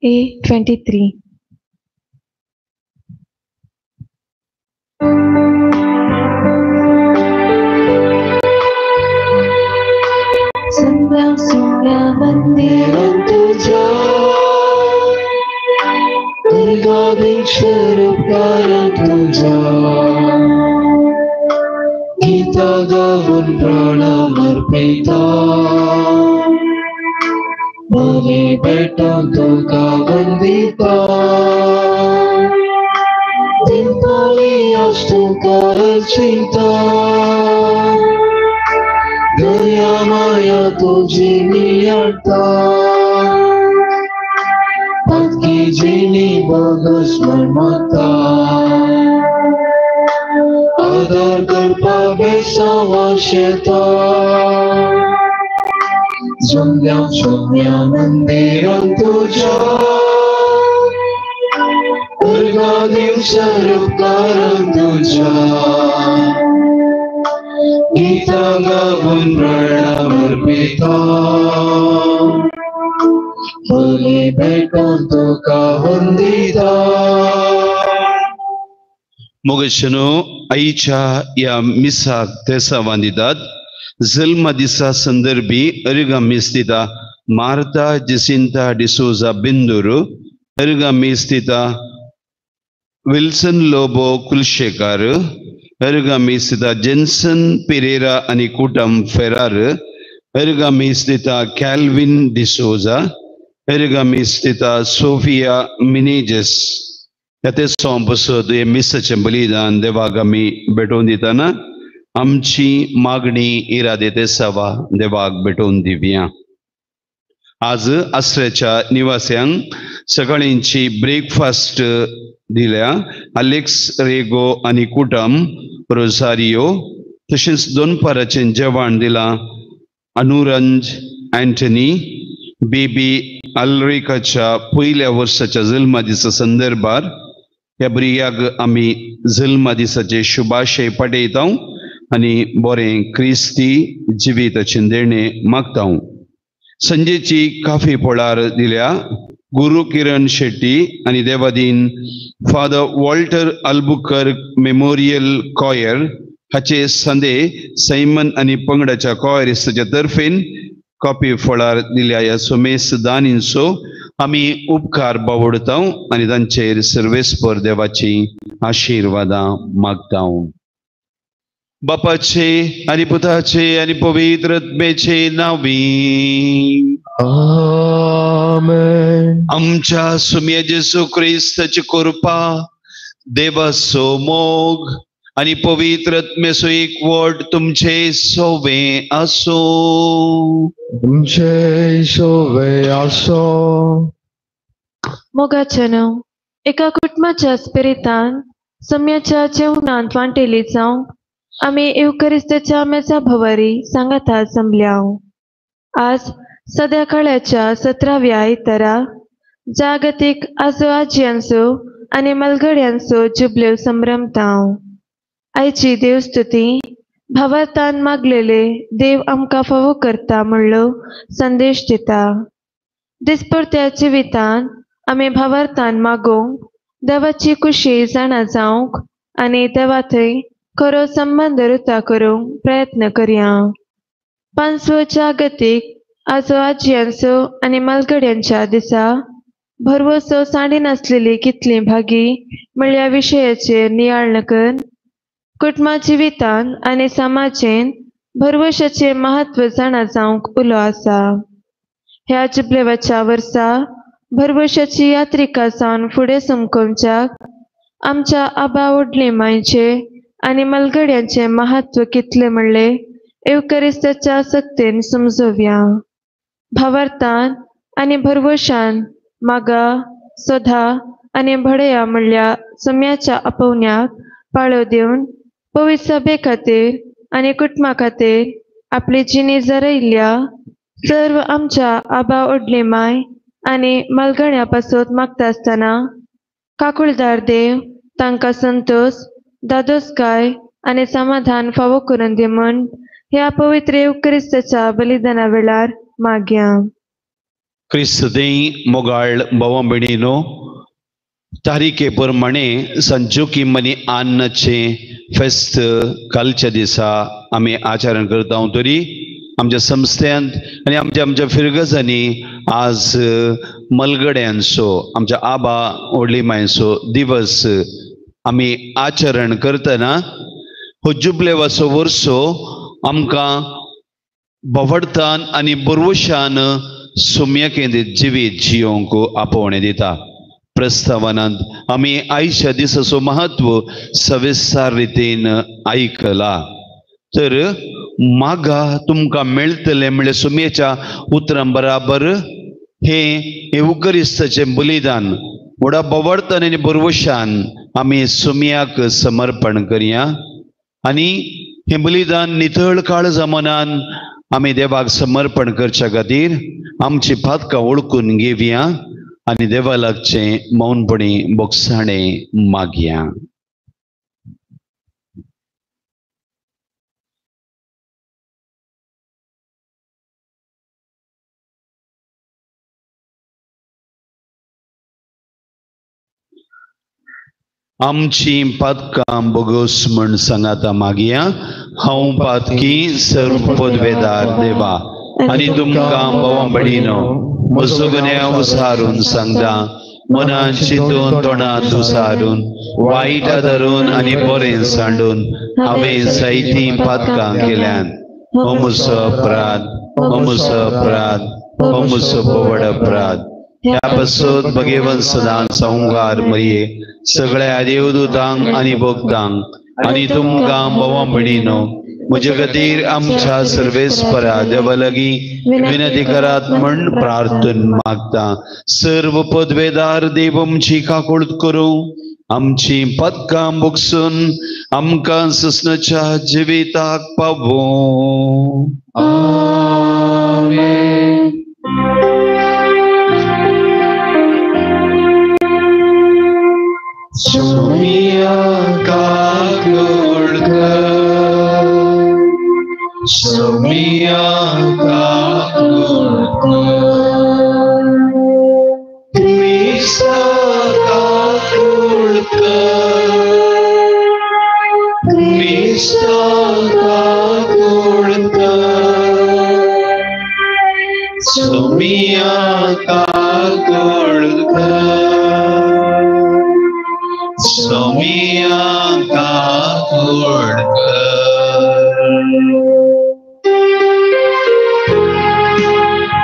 A23. सुम्या सुम्या मंदिरां तुझ्या दुर्गाधीश्वर उपकारां तुझ्या Gita gown प्राणाम Arpita बली भेटून तुका वंदिता दिनपाली आज तुका रचिता दया माया तुझी नियंता पक्की जिनी बोगस मर्मता आदर करपा बेसावा शेता जुम्या जुम्या मंदिरां तुझ्या दुर्गाधीश्वर उपकारां तुझ्या गीता गाऊन प्रणाम अर्पिता बली भेटून तुका वंदिता. मोगेशनो आईच्या ह्या मिसाक तेसावान दितात. जल्मा दिसा संदर्भी अर्गा मीस दिता मार्ता जेसिंता डिसोजा बिंदूर, अर्गा मीस दिता विल्सन लोबो कुलशेकार, अर्गा मीस दिता जेन्सन पिरेरा आनी कुटम फेरार, अर्गा मीस दिता कॅल्विन डिसोजा, अर्गा मीस दिता सोफिया मिनेजस. ह्या तेसांव पसत हें मिसाचें बलिदान देवाक आमी भेटोवन दितना आमची मागणी इरादे तेसावा देवाक भेटोवन दिवया. आज आसऱ्याच्या निवास्यांक सकाळींची ब्रेकफास्ट दिल्या आलेक्स रेगो आनी कुटम रोजारियो, तशेंच दोनपाराचें जेवण दिलां अनुरंज अँटनी बेबी अल्रिकाच्या पयल्या वर्साच्या जल्मा दिसा संदर्भार. ह्या भुरग्याक आमी जल्मा दिसाचे शुभाशय पाठयता आनी बरें क्रिस्ती जिविताचें देणें मागता. संजेची काफी पोळार दिल्या गुरू किरण शेट्टी आनी Devadin father Walter Albuquerque memorial coir हाचे संदे सैमन आनी पंगडाच्या कॉयरिस्टाच्या तर्फेन कॉपी फळार दिल्या. ह्या सोमेस दानींचो आमी उपकार बावडता आनी तांचेर सर्वेस्पर देवाची आशिर्वादां मागता. बापाचे आनी पुताचे आनी पवित्र आत्म्याचे नांवी आमेन. आमच्या सुम्या जेजू क्रिस्ताची कृपा, देवाचो मोग आनी पवित्र आत्म्याचो एकवट तुमचे सोवे आसूं. तुमचे सोवे आसूं. मोगाचें एका कुटुंबाच्या स्पिरितान सम्याच्या जेवणांत वांटेली जावंक आमी येवकरिस्ताच्या मेजा भोवरी सांगाता जमल्या. आज सद्या काळाच्या 17व्या आयतारा जागतीक आजो आजयांचो आनी मलगड्यांचो जुबलेव संभ्रमता. आयची देवस्तुती भावार्थान मागलेले देव आमकां फावो करता म्हणलो संदेश दिता. दिसपडत्या जिवितान आमी भावार्थान मागोवंक, देवाची खुशी जाणा जावंक आनी देवा थंय खरो संबंद रुता करूंक प्रयत्न करया. पांचवो जागतीक आजो आजयांचो आनी मालगड्यांच्या दिसा भरवसो सांडी नासलेली कितली भागी म्हणल्या विशयाचेर नियाळ कर कुटुंबा जिवितान आनी समाजेन भरवशाचें म्हत्व जाणा जावंक उलो आसा. ह्या जुबलेवाच्या वर्सा भरवशाची यात्रिका जावन फुडें समकोवच्याक आमच्या आबा ओडले मांयचे आनी मलगड्यांचें म्हत्व कितलें म्हणलें येवकरिस्ताच्या सक्तेन समजोवया. भावार्थान आनी भरवशान मागा, सोधा आनी भडया म्हणल्या सम्याच्या आपोवण्याक पाळो दिवन पवित्र सभे खातीर आनी कुटुंबा खातीर आपली जिणी जरयल्ल्या सर्व आमच्या आबा ओडले माय आनी मलगण्या पासत मागता आसतना काकुळदार देव तांकां संतोष, दादोसकाय आनी समाधान फावो करून दी म्हूण ह्या पवित्र येवक्रिस्ताच्या बलिदाना वेळार मागया. क्रिस्तदें मोगाळ भावा भयणीनो, तारीखे प्रमाणे संजोकीम आनी आन्नाचें फेस्त कालच्या दिसा आमी आचरण करता. तरी आमच्या संस्थेंत आनी आमच्या आमच्या फिरगजांनी आज मलगड्यांचो आमच्या आबा व्हडली मांयचो दिवस आमी आचरण करतना हो जुबलेवाचो वर्सो आमकां भवडतान आनी बरवशान सुम्या केंद्रीत जिवीत जियोंक आपोवणें दिता. प्रस्तावनांत आमी आयच्या दिसाचो महत्व सविस्तार रितीन आयकला. तर मागा तुमकां मेळटलें म्हणल्यार सुम्येच्या उतरां बराबर हे येवकरिस्ताचें बलिदान व्हडा बवडतान आनी बरवशान आमी सुम्याक समर्पण करया आनी हें बलिदान नितळ काळजा मनान आमी देवाक समर्पण करच्या खातीर आमची पातकां वळखून घेवया आनी देवा लागचें मौनपणी बोगसाणें मागया. आमची पातकां बोगस म्हण सांगाता मागया. हांव पातकी सर्व पदवेदार देवा आनी तुमकां भावा भयणीनो म्हजो गुन्यांव उसारून सांगता, मनान चिंतून तोंडान उसारून वायट धरून आनी बरें सांडून हांवें जायतीं पातकां केल्यान. हो म्हजो अपराध, हो म्हजो अपराध, हो म्हजो व्हड अपराध. ह्या पासून भगेवन सदां संवगार मरये सगळ्या देवदूतांक आनी भक्तांक आनी तुमकां भावा भयणीनो म्हजे खातीर आमच्या सर्वेस्परा देवा लागीं विनंती करात म्हण प्रार्थन मागता. सर्व पदवेदार देव आमची काकूळत करूं, आमची पदकां भोगसून आमकां ससनाच्या जिविताक पावों. आमेन. सोमिया काकूळ कर, सोमिया काकूळ कर, क्रिस्ता काकूळ कर, क्रिस्ता काकूळ कर, सोमिया काकूळ कर, सोमिया काकूळ कर.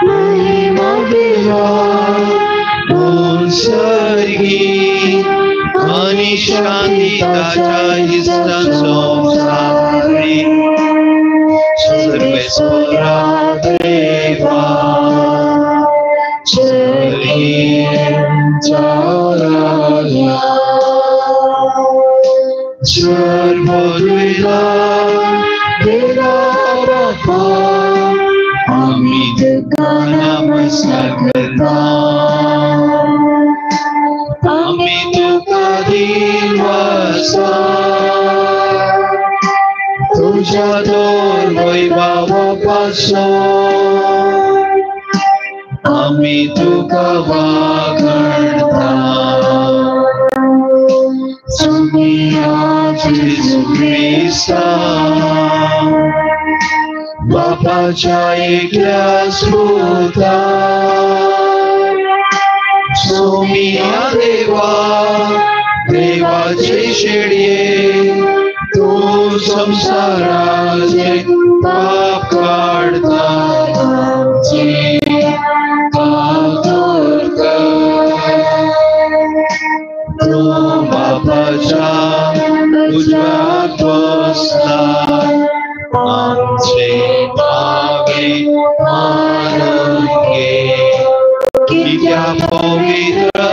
महिमा देवा सर्गी आनी शांती ताच्या इश्टांचो सारी सर्वेस्परा देवा सर्गींच्या राजा सर्वद्विधा देवा बापा आमी तुका नमस्कार करता, आमी तुका दिवसा तुझ्या दोन वैभवा पासून आमी तुका वागणता. जेजू क्रिस्ता बापाच्या एकल्या स्रोता सोमिया देवा देवाचे शेडये तूं संसाराचे पाप काडता आमचे कातूर कर. तूं बापाच्या उजव्याक बसला आमचे मागे मानून घे. कित्या पवित्र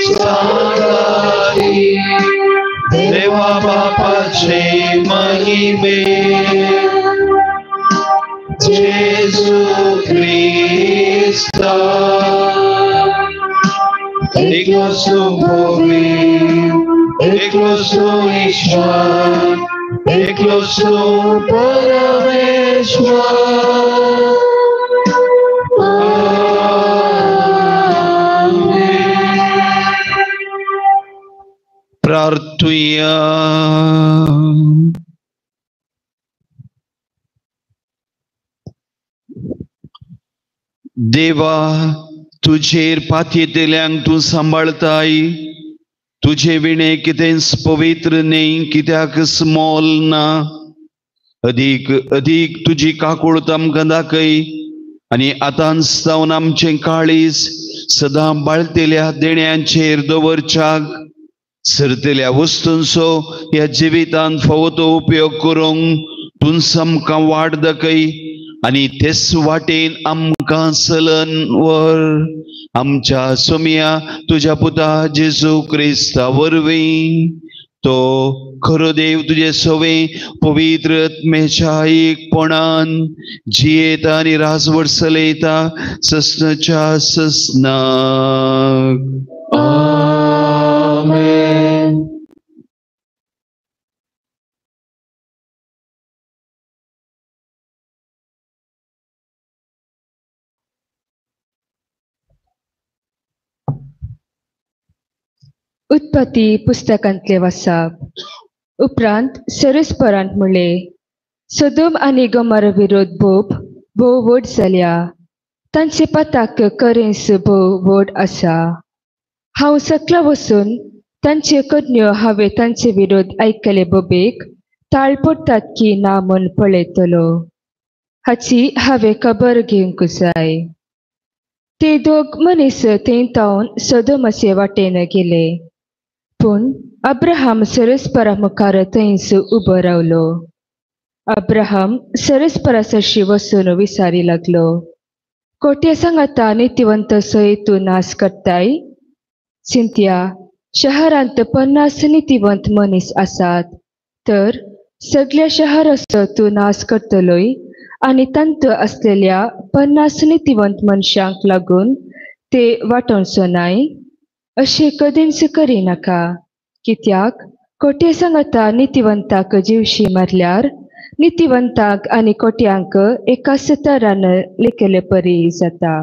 सांगारी देवा बापाचे महिमे जेजू क्रिस्ता एकलो सुभोवी एकलो सुईश्वर एकलो सुपरमेश्वर. आमेन. प्रार्थुया. देवा, तुजेर पातयेतल्यांक तूं सांबाळताय. तुजे विणे कितेंच पवित्र न्हय, कित्याकच मोल ना. अदीक अदीक तुजी काकूळत आमकां दाखय आनी आतांच जावन आमचें काळीज सदां बाळतेल्या देण्यांचेर दवरच्याक सरतेल्या वस्तूंचो ह्या जिवितांत फावो तो उपयोग करूंक तूंच आमकां वाट दाखय आनी तेच वाटेन आमकां चलन व्हर. आमच्या सोमया तुज्या पुता जेजू क्रिस्ता वरवीं, तो खरो देव तुजे सवे पवित्र आत्म्याच्या एकपणान जियेता आनी राजवट चलयता ससनाच्या ससनाक. आमेन. उत्पत्ती पुस्तकांतले वासाप. उपरांत सरस्परांत म्हणले, सदोम आनी गोमोरा विरोध भोव भोव व्हड जाल्या, तांचे पाताक करेंस भोव व्हड आसा. हांव सकला वचून तांचे करण्यो हांवें तांचे विरोध आयकले बोबेक ताळ पडटात की ना म्हूण पळयतलो, हाची हांवें खबर घेवंक जाय. ते दोग मनीस थंय तावन सदोमाचे वाटेन गेले, पूण अब्राहम सरस्परा मुखार थंयच उबो रावलो. अब्राहम सरस्परा सरशी वचून विचारी लागलो, कोट्या सांगाता नितिवंत सय तूं नाश करताय? चिंत्या, शहरांत 50 नितिवंत मनीस आसात, तर सगळ्या शहराचो तूं नाश करतलोय आनी तांतू आसलेल्या 50 नितिवंत मनशांक लागून ते वांटोवचो नाय? अशें कदींच करिनाका, कित्याक कोटे सांगाता नितिवंताक जिवशी मारल्यार नितिवंताक आनी कोट्यांक एकाच तरान लेखले परी जाता.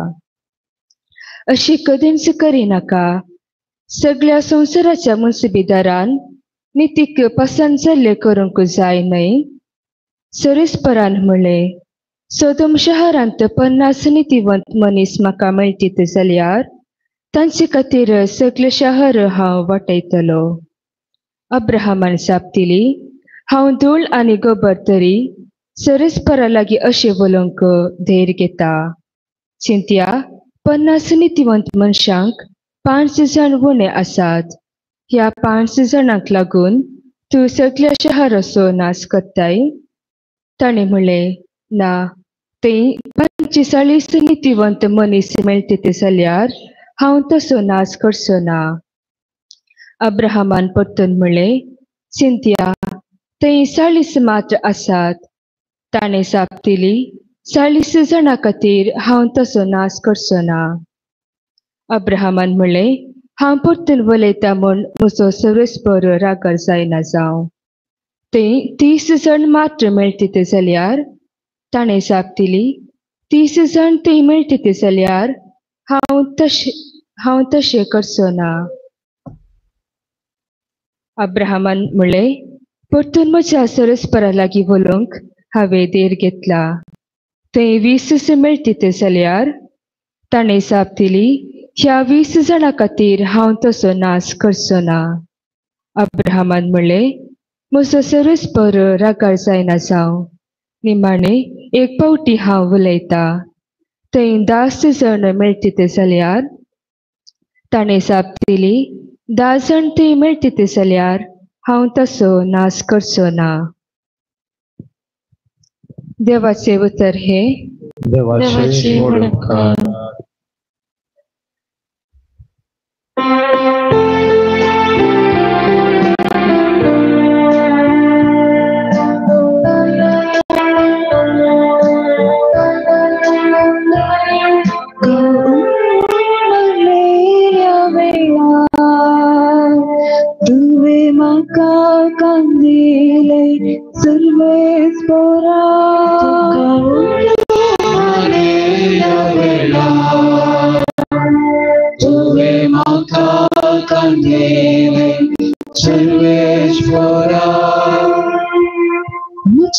अशें कदींच करिनाका. सगळ्या संवसाराच्या मुन्सिबीदारान नितीक पसंत जाल्लें करूंक जाय न्हय? सरस्परान म्हणलें, सदोम शहरांत 50 नितिवंत मनीस म्हाका मेळटीत जाल्यार तांचे खातीर सगळें शहर हांव वाटयतलो. अब्राहमान जाप दिली, हांव धूळ आनी गोबर तरी सरस्परा लागीं अशें उलोवंक धैर्य घेता. चिंत्या, 50 नितिवंत मनशांक 5 जाण उणे आसात. ह्या 5 जाणांक लागून तूं सगळ्या शहराचो नाश करताय? ताणें म्हणलें, ना, थंय 45 नितिवंत मनीस मेळटीत जाल्यार हांव तसो नाश करचो ना. अब्राहमान परतून म्हणलें, चिंत्या, थंय 40 मात्र आसात. ताणें जाप दिली, 40 जाणां खातीर हांव तसो नाश करचो ना. अब्राहमान म्हणलें, हांव परतून उलयता म्हूण म्हजो सर्वेस्पर रागार जायना जावं. थंय 30 जाण मात्र मेळटीत जाल्यार? ताणें जाप दिली, 30 जाण थंय मेळटीत जाल्यार हांव तशें करचो ना. अब्राहमान म्हणलें, परतून म्हज्या सरस्परा लागीं उलोवंक हांवें धैर्य घेतला. थंय 20 मेळटीत जाल्यार? ताणें जाप दिली, ह्या 20 जाणां खातीर हांव तसो नाश करचो ना. अब्राहमान म्हणलें, म्हजो सर्वेस्पर रागार जायना जावं. निमाणें एक पावटी हांव उलयतां. थंय 10 जाण मेळटीत जाल्यार? ताणें जाप दिली, 10 जाण थंय मेळटीत जाल्यार हांव तसो नाश करचो ना. देवाचें उतर हें. देवाचें व्हड उपकार. तुवें म्हाका कांदिले सर्वेस्परा, तुवें म्हाका कांदिले सर्वेस्परा.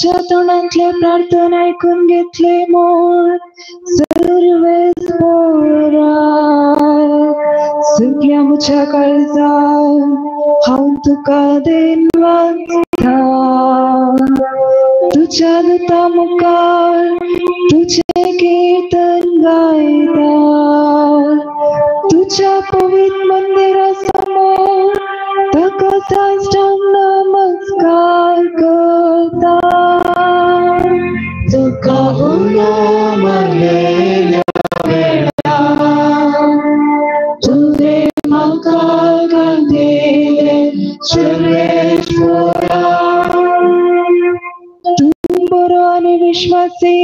मुझ्या तोंडांतले प्रार्थना आयकून घेतले म्हूण सर्वेस्पोरा. सगळ्या मुझ्या काळजान हांव तुका देनवाद दिता. तुज्या दुता मुखार तुजें कीर्तन गायता. तुज्या पवित्र मंदिरा समोर ताका साष्टांग नमस्कार करता. तुका उलो मारलेल्या वेळार तुवें म्हाका कांदिलें सर्वेस्पोरा. तूं बरो आनी विश्वासी,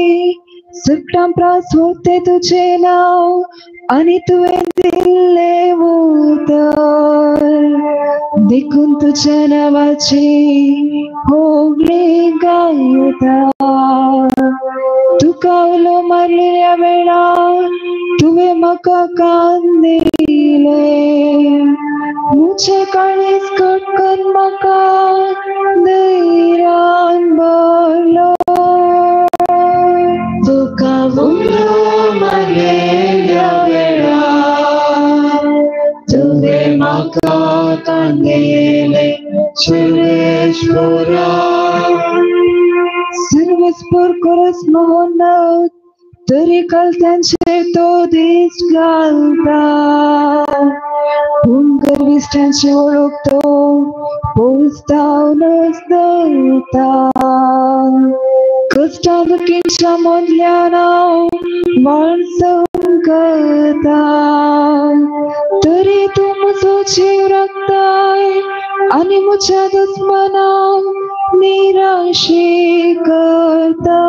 सगळ्यां प्रास होते तुजें नांव आनी तुवें दिल्लें उतर. देखून तुज्या नांवाची होगळी गायता. तुका उलो मारलेल्या वेळार तुवें म्हाका कान दिलें. मुझे काळीज कटकन म्हाका धैर्यान भरलो. तुका उलो मारलेल्या वेळार तुवें म्हाका कान दिलें सर्वेस्पोरा. सर्वेस्पोर करस मोहनत तरी कलत्यांचेर तो दीस घालता. पूण गर्विश्ठांची वळख तो पोस्तावनच दवरता. कश्टां दुखींच्या मदल्यान हांव वाट सहन करता. तरी तूं म्हजो जीव राखताय आनी म्हज्या दुस्मानाक निराशी करता.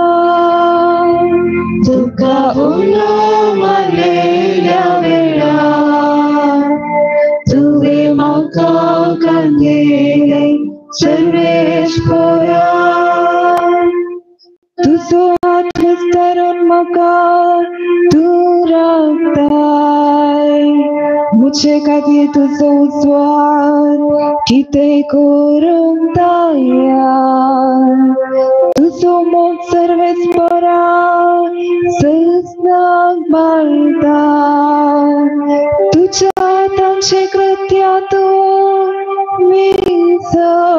तुका उलो मारलेल्या वेळार तुवें म्हाका कान दिलें सर्वेस्पोरा. तुजो हात विस्तारून म्हाका तूं राखताय. मुझे खातीर तुजो उजवाड कितें करूंक तयार. तुजो मोग सर्वेस्पोरा सजनाक बाळटा. तुज्या हातांचें कृत्या तूं विसरनाका.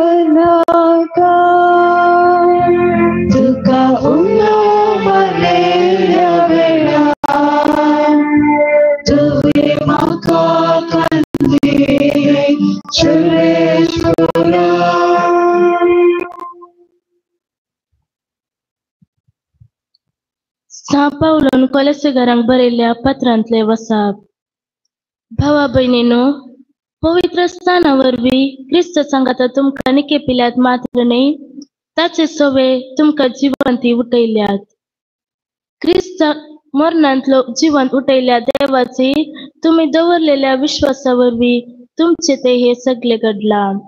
तुका उलो मारलेल्या वेळार तुवें म्हाका कान दिलें सर्वेस्पोरा. सां पावलोन कोलेसेकारांक बरयल्ल्या पत्रांतले वसाप. भावा भयणीनो, पवित्र स्थाना वरवीं क्रिस्त सांगाता तुमकां निकेपिल्यात मात्र न्हय, ताचे सवे तुमकां जिवंती उठयल्यात. क्रिस्त मरणांतलो जिवंत उठयल्या देवाची तुमी दवरलेल्या विश्वासा वरवीं तुमचे ते हे सगळे घडलां.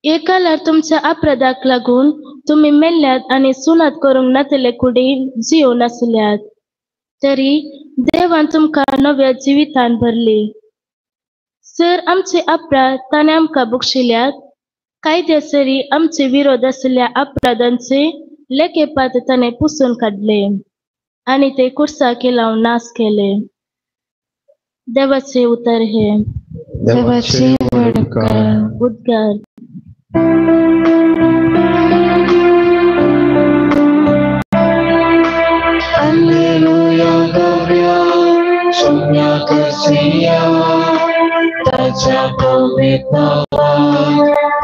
एकालार तुमच्या अपराधाक लागून तुमी मेल्ल्यात आनी सुनात करूंक नातले कुडीन जियो नासल्यात, तरी देवान तुमकां नव्या जिवितान भरली. सर आमचे अपराध ताणें आमकां बक्षिल्यात, कायद्या सरी आमचे विरोध आशिल्ल्या अपराधांचे लेखेपात ताणें पुसून काडले आनी ते कुर्साक लावन नाश केले. देवाचे उतर हे. देवाचे व्हड उपकार. उद्गार. Alleluia गव्या सोम्या करसिया ताच्या पवित्र नावान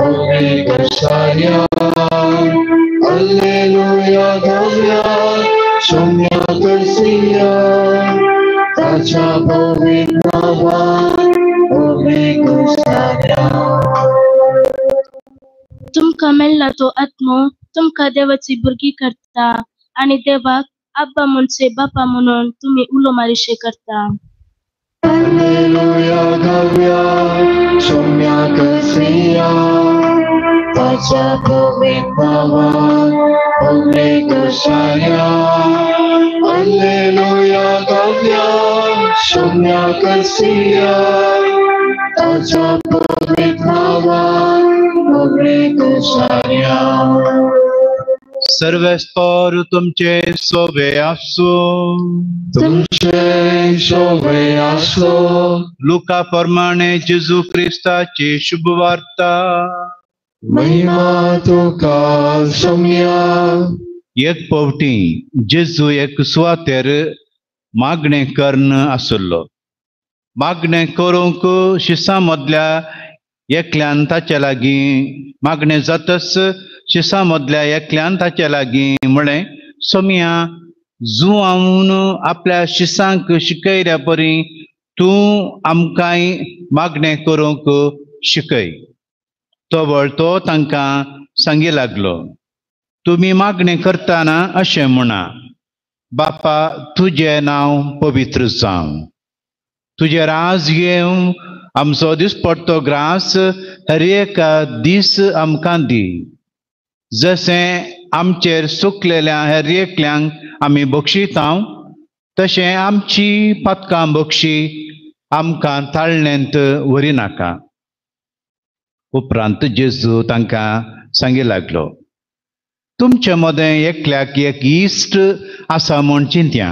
उमेद सार्या. Alleluia गव्या सोम्या करसिया ताच्या पवित्र नावान उमेद सार्या. तुमकां मेळ्ळा तो आत्मो तुमकां देवाची भुरगीं करता आनी देवाक आब्बा म्हणचे बापा म्हणून तुमी उलो मारिशे करता. Alleluia गव्या सोम्या करसिया ताच्या पवित्र नावान उमेद सार्या. Alleluia गव्या सोम्या करसिया ताच्या पवित्र नावान उमेद सार्या. सर्वेस्पोर तुमचे सोबे आसूं. तुमचे सोबे आसूं. लुका प्रमाणे जेजू क्रिस्ताची शुभवार्ता. महिमा तुका सोम्या. एक पावटी जेजू एक सुवातेर मागणें करून आसलो. मागणें करूंक शिसां मदल्या एकल्यान ताचे लागीं मागणें जातच शिसां मदल्या एकल्यान ताचे लागीं म्हळें, सोम्या, जुआवन आपल्या शिसांक शिकयल्या परी तूं आमकांय मागणें करूंक शिकय. तवळ तो तांकां सांगी लागलो, तुमी मागणें करतना अशें म्हणा, बापा तुजें नांव पवित्र जावं, तुजें राज येवं, आमचो दिसपडतो ग्रास हर एका दीस आमकां दी, जशें आमचेर सुकलेल्या हर एकल्यांक आमी बक्षितांव तशें आमची पातकां बक्षी, आमकां ताळण्यांत व्हरी नाका. उपरांत जेजू तांकां सांगी लागलो, तुमचे मदें एकल्याक एक इश्ट आसा म्हूण चिंत्या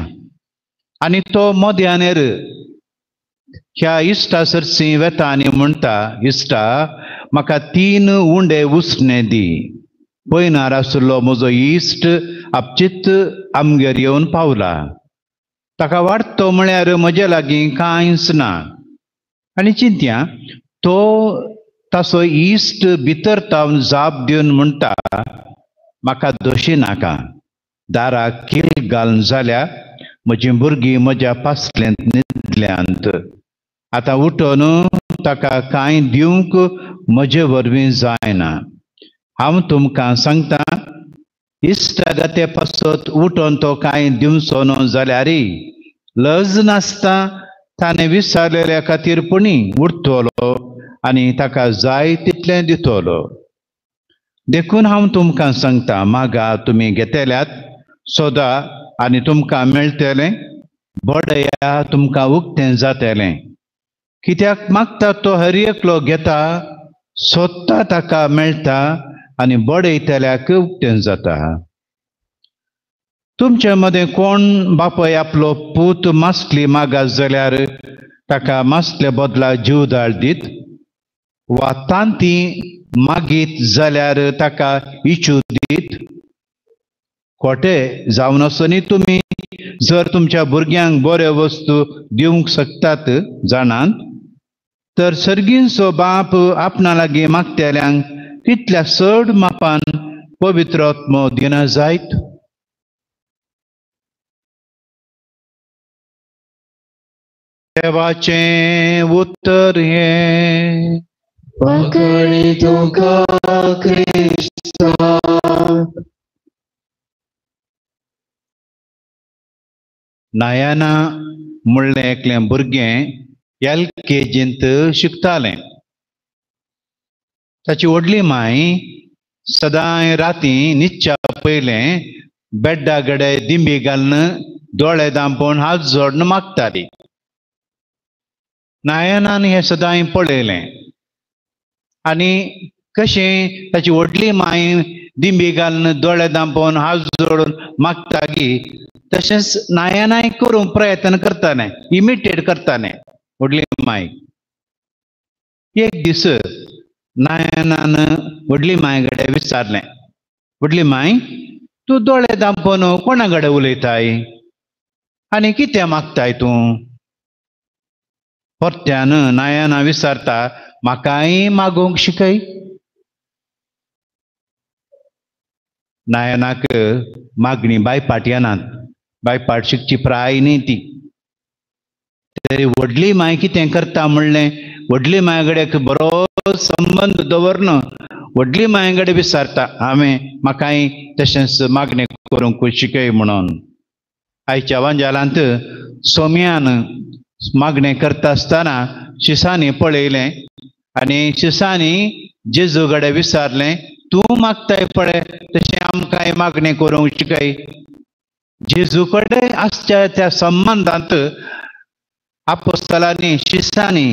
आनी तो मद्यानेर ह्या इश्टा सरशी वेता आनी म्हणटा, इश्टा म्हाका 3 उंडे उसणे दी, पयनार आशिल्लो म्हजो इश्ट आपचित आमगेर येवन पावला, ताका वाडतो म्हळ्यार म्हजे लागीं कांयच ना. आनी चिंत्या तो ताचो इश्ट भितर तावन जाप दिवन म्हणटा, म्हाका दोशी नाका, दाराक कील घालून जाल्या म्हजीं भुरगीं म्हज्या पासलेंत न्हिदल्यांत, आतां उठोन ताका कांय दिवंक म्हजे वरवीं जायना. हांव तुमकां सांगता, इश्टागते पासत उठोन तो कांय दिवचो न्हू जाल्यार लज नासता ताणें विसरलेल्या खातीर पुणी उरतलो आनी ताका जाय तितलें दितलो. देखून हांव तुमकां सांगता, मागा तुमी घेतल्यात, सोदा आनी तुमकां मेळटलें, बडया तुमकां उक्तें जातलें. कित्याक मागता तो हर एकलो घेता, सोदता ताका मेळटा आनी बडयतल्याक उक्तें जाता. तुमचे मदें कोण बापय आपलो पूत मासली मागास जाल्यार ताका मासले बदला जीवदाळ दीत, वा तांती मागीत जाल्यार ताका इचू दीत? खोटे जावन आसनी तुमी जर तुमच्या भुरग्यांक बऱ्यो वस्तू दिवंक शकतात जाणात, तर सर्गींचो बाप आपणा लागीं मागतल्यांक तितल्या चड मापान पवित्र आत्मो दिना जायत? देवाचें उत्तर हें. वांकणी तुका क्रिस्ता. नायना म्हणलें एकलें भुरगें एल के जींत शिकतालें. ताची व्हडली माय सदांय राती न्हिदच्या पयलें बेड्डा कडेन दिंबी घालून दोळे दांपोवन हात जोडून मागताली. नायनान हें सदांय पळयलें आनी कशें ताची व्हडली माय दिंबी घालून दोळे दांपोवन हात जोडून मागता की तशेंच नायनाय करूंक प्रयत्न करतालें, इमिटेट करतालें व्हडली माय. एक दीस नायनान व्हडली माय कडेन विचारलें, व्हडली माय तूं दोळे दांपोवन कोणा कडेन उलयताय आनी कितें मागताय तूं? परत्यान नायना विचारता, म्हाकाय मागूंक शिकय. नायनाक मागणी बायपाट येनात, बायपाट शिकची प्राय न्ही ती. तरी व्हडली माय कितें करता म्हणलें, व्हडली माय कडेन बरो संबंद दवरन व्हडली माय कडेन विचारता, हांवें म्हाकाय तशेंच मागणें करूंक शिकय म्हणून. आयच्या वांजालांत सोम्यान मागणें करता आसतना शिसांनी पळयलें आनी शिसांनी जेजू कडेन विचारलें, तूं मागताय पळय तशें आमकांय मागणें करूंक शिकय. जेजू कडेन आसच्या त्या संबंदांत आपोस्तलांनी शिसांनी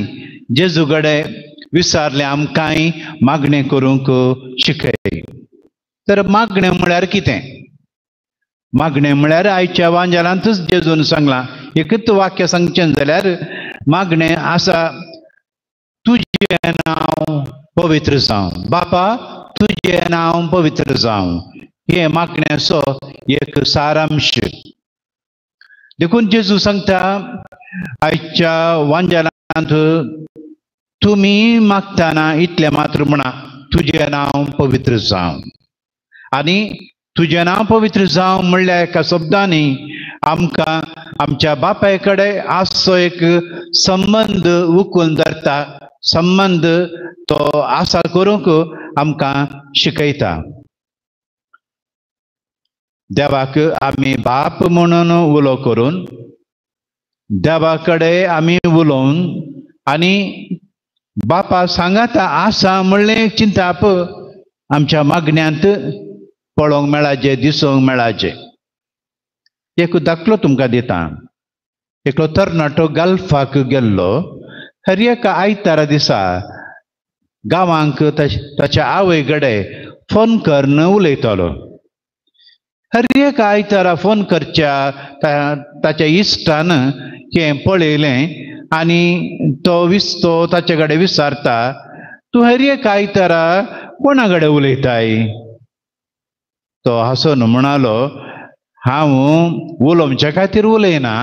जेजू कडेन विचारलें, आमकांय मागणें करूंक शिकय. तर मागणें म्हळ्यार कितें? मागणें म्हळ्यार आयच्या वांजेलांतूच जेजून सांगलां, एकूच वाक्य सांगचें जाल्यार मागणें आसा, तुजें नांव पवित्र जावं, बापा तुजें नांव पवित्र जावं. हें मागण्याचो एक सारांश. देखून जेजू सांगता आयच्या वांजेलांत, तुमी मागताना इतलें मात्र म्हणा, तुजें नांव पवित्र जावं. आनी तुजें नांव पवित्र जावं म्हणल्या एका शब्दांनी आमकां आमच्या बापाय कडेन आसचो एक संबंद उखून धरता, संबंद तो आसा करूंक आमकां शिकयता. देवाक आमी बाप म्हणून उलो करून, देवा कडेन आमी उलोवन आनी बापा सांगाता आसा म्हणलें चिंताप आमच्या मागण्यांत पळोवंक मेळाचें, दिसूंक मेळाचें. एक दाखलो तुमकां दिता. एकलो तरणाटो गल्फाक गेल्लो. हर एका आयतारा दिसा गांवांक ताच्या आवय कडेन फोन करून उलयतालो. हर एक आयतारा फोन करच्या ताच्या इश्टान हें पळयलें आनी तो ताचे कडेन विचारता, तूं हर एक आयतारा कोणा कडेन उलयताय? तो हांसून म्हणालो, हांव उलोवच्या खातीर उलयना,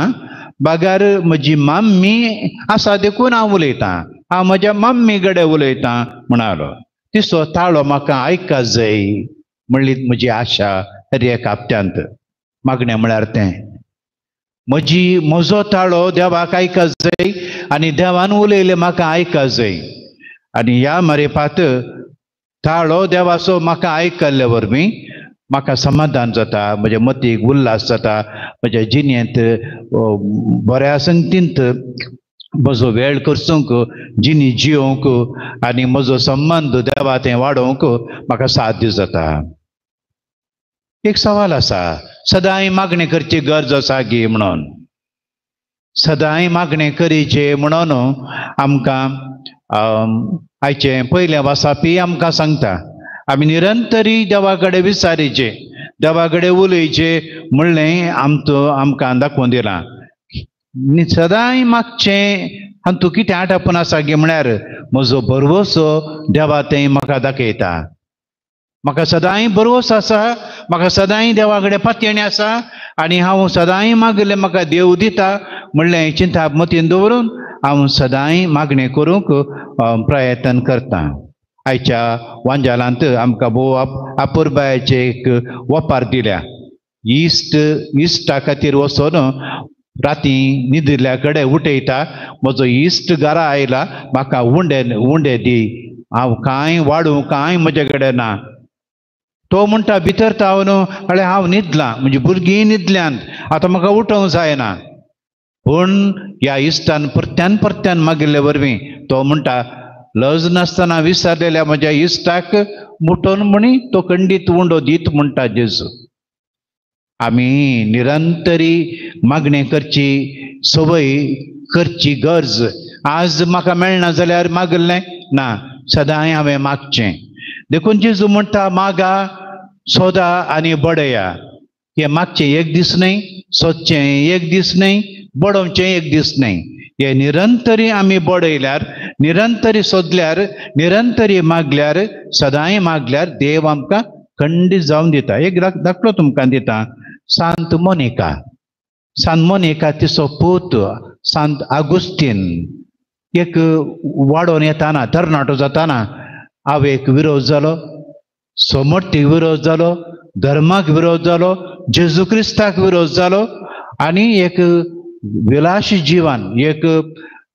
बगर म्हजी मम्मी आसा देखून हांव उलयतां, हांव म्हज्या मम्मी कडेन उलयतां म्हणालो. तिचो ताळो म्हाका आयका जाय म्हणली म्हजी आशा. हर एक हप्त्यांत मागणें म्हळ्यार तें, म्हजी म्हजो ताळो देवाक आयका जाय आनी देवान उलयलें म्हाका आयका जाय. आनी ह्या मरेपात ताळो देवाचो म्हाका आयकल्ले वरवीं म्हाका समाधान जाता, म्हज्या मतीक उल्हास जाता, म्हज्या जिणेंत बऱ्या संगतींत म्हजो वेळ करचूंक, जिणी जियोवंक आनी म्हजो संबंद देवा तें वाडोवंक म्हाका साध्य जाता. एक सवाल आसा, सदांय मागणें करची गरज आसा गी म्हणून. सदांय मागणें करीचें म्हणून आमकां आयचें पयलें वासापी आमकां सांगता, आमी निरंतरी देवा कडेन विचारीचें, देवा कडेन उलयचें म्हणलें आमकां दाखोवन दिलां. सदांय मागचें हातूंत कितें आटापून आसा गी म्हळ्यार म्हजो भरवसो देवा तें म्हाका दाखयता. म्हाका सदांय भरवसो आसा, म्हाका सदांय देवा कडेन पातयेणी आसा आनी हांव सदांय मागलें म्हाका देव दिता म्हणलें चिंता मतीन दवरून हांव सदांय मागणें करूंक प्रयत्न करतां. आयच्या वांजेलांत आमकां भोव अपुरबायेचे एक वपार दिल्या. इश्ट इश्टा खातीर वचोन राती न्हिदिल्ल्या कडेन उठयता, म्हजो इश्ट घरा आयला, म्हाका उंडे उंडे दी, हांव कांय वाडूं कांय म्हजे कडेन ना. तो म्हणटा भितर तावन म्हळ्यार हांव न्हिदलां, म्हजी भुरगीं न्हिदल्यांत, आतां म्हाका उठोवंक जायना. पूण ह्या इश्टान परत्यान परत्यान मागिल्ले वरवीं तो म्हणटा, लज नासतना विसरलेल्या म्हज्या इश्टाक मुठोवन म्हणी तो खंडीत उंडो दीत म्हणटा जेजू. आमी निरंतरी मागणें करची संवय करची गरज. आज म्हाका मेळना जाल्यार मागलें ना, सदांय हांवें मागचें. देखून जेजू म्हणटा, मागा, सोदा आनी बडया. हें मागचें एक दीस न्हय, सोदचें एक दीस न्हय, बडोवचें एक दीस न्हय. हे निरंतरी आमी बडयल्यार, निरंतरी सोदल्यार, निरंतरी मागल्यार, सदांय मागल्यार देव आमकां खंडीत जावन दिता. एक दाखलो तुमकां दिता. सांत मोनिका, सांत मोनिका तिचो पूत सांत आगुस्तीन एक वाडोवन येताना, तरणाटो जाताना आवयक विरोध जालो, समर्थीक विरोध जालो, धर्माक विरोध जालो, जेजू क्रिस्ताक विरोध जालो आनी एक विलासी जीवन, एक